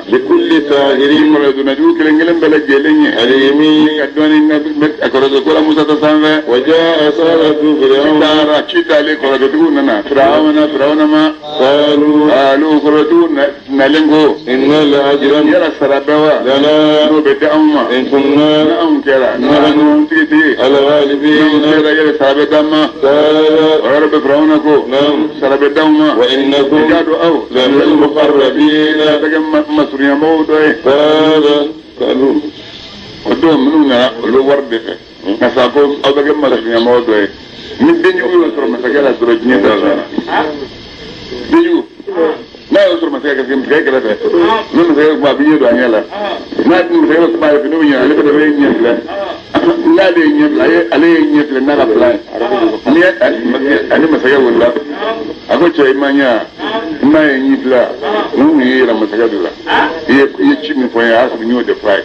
S1: kɔrɔdonnajugu kelen kelen bɛɛ lajɛlen ye ka dɔnni a kɔrɔdon ko la Musa ta sanfɛ taara ci taalen kɔrɔdontigiw nana Firawuna ma alu kɔrɔdontigiw nalen ko yala sara bɛ wa n'o bɛ di anw ma n'anw kɛra n'anw tigitigi n'anw kɛra yala sara bɛ d'an ma o yɔrɔ bɛ Firawuna ko sara bɛ d'anw ma i k'a dɔn aw bɛ kɛ masurunyamɔgɔw dɔ ye o don minnu nana olu wari de fɛ nka sa ko aw bɛ kɛ masurunyamɔgɔw dɔ ye ni denjugu y'o sɔrɔ masakɛ la dɔrɔn diɲɛ t'a la denjugu n'a y'o sɔrɔ masakɛ masakɛ kɛrɛfɛ ni masakɛ kuma a bɛ ɲɛ don a ɲɛ la n'a masakɛ bɛ kuma a fɛ n'o bɛ ɲɛ ale fana bɛ ɲɛ filɛ n'ale ye ɲɛ filɛ ale ye ɲɛ filɛ n'a ka filan ye ni ani masakɛ wulila a ko cɛ i ma ɲɛ i m'a ye ɲɛ filɛ n kun y'i yira masakɛ de la i ye ci min fɔ n ye a y'a sɔrɔ n y'o de fɔ a ye.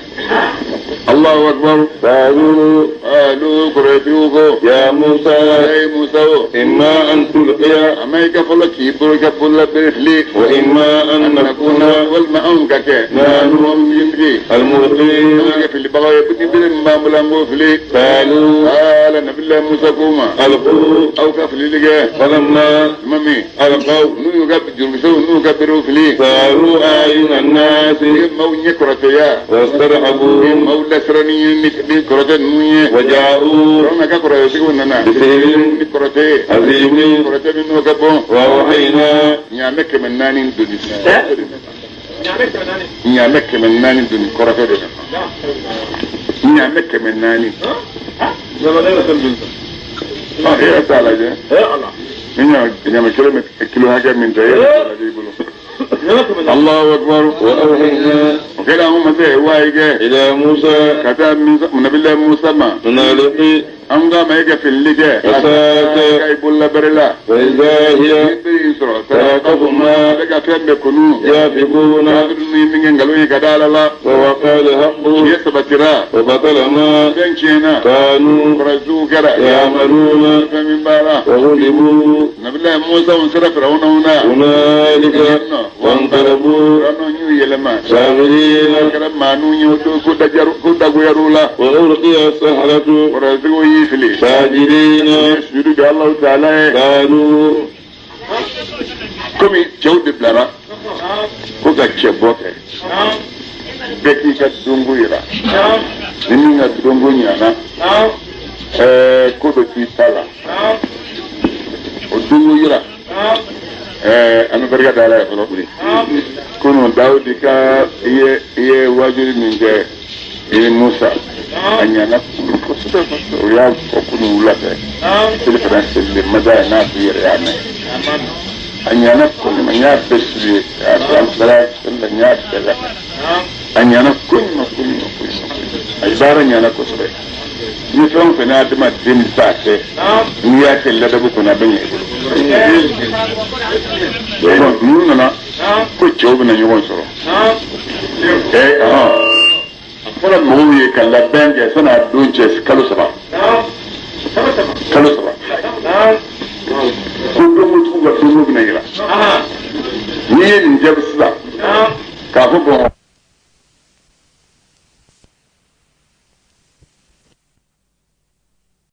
S1: Allahu akbar.
S2: قالوا
S1: قالوا قريتوكو
S2: يا موسى
S1: يا موسى
S2: إما أن تلقي
S1: أما يكفلك يبرك بولا برفلي
S2: وإما أن نكون
S1: والمعون كك
S2: نحن الملقين
S1: في البغاية
S2: قالوا
S1: قال نبي الله موسى كوما
S2: ألقوا
S1: أو كفلي
S2: فلما
S1: مامي
S2: ألقوا
S1: نو جرسو نو كبروا فلي
S2: صاروا أعين الناس واسترهبوهم وجاءوا بسحر عظيم وأوحينا
S1: الله أكبر.
S2: وأوحينا
S1: وكلا هم
S2: إلى موسى
S1: كتاب من نبي الله موسى ما
S2: أن ألقي
S1: أنغا ما يجي في اللجأ
S2: عصاك فإذا هي تلقف ما يافكون ووقع الحق وبطل ما كانوا يعملون وغلبوا هنالك وانقلبوا صاغرين وألقي السحرة ساجدين قالوا
S1: komi cɛw de bilara ko ka cɛ bɔ kɛ bɛɛ k'i ka donko yira ni min ka donko ɲana ko dɔ t'i ta la o donko yira an bɛ barika da Ala ye fɔlɔ kunun Dawudi ka i ye wajuli min kɛ i ni Musa a ɲana kosɛbɛ kosɛbɛ o y'a fɔ kunun wula fɛ seli fana selilen mada n'a t'i yɛrɛ y'a mɛn a ɲana koɲuman n y'a bɛɛ suye a taara seli la n y'a bɛɛ lamɛn a ɲana koɲuman koɲuman koɲuman a baara ɲana kosɛbɛ ni fɛn o fɛn n'a adamaden b'a kɛ n'i y'a kɛ ladabu kɔnɔ a bɛ ɲɛ i bolo. N'u nana ko cɛw bɛna ɲɔgɔn sɔrɔ a fɔra mɔgɔw ye ka labɛn kɛ san'a don cɛ kalo saba kalo saba ko donkotigiw ka donko bɛna yira n'i ye nin jaabi sisan k'a fɔ bɔn.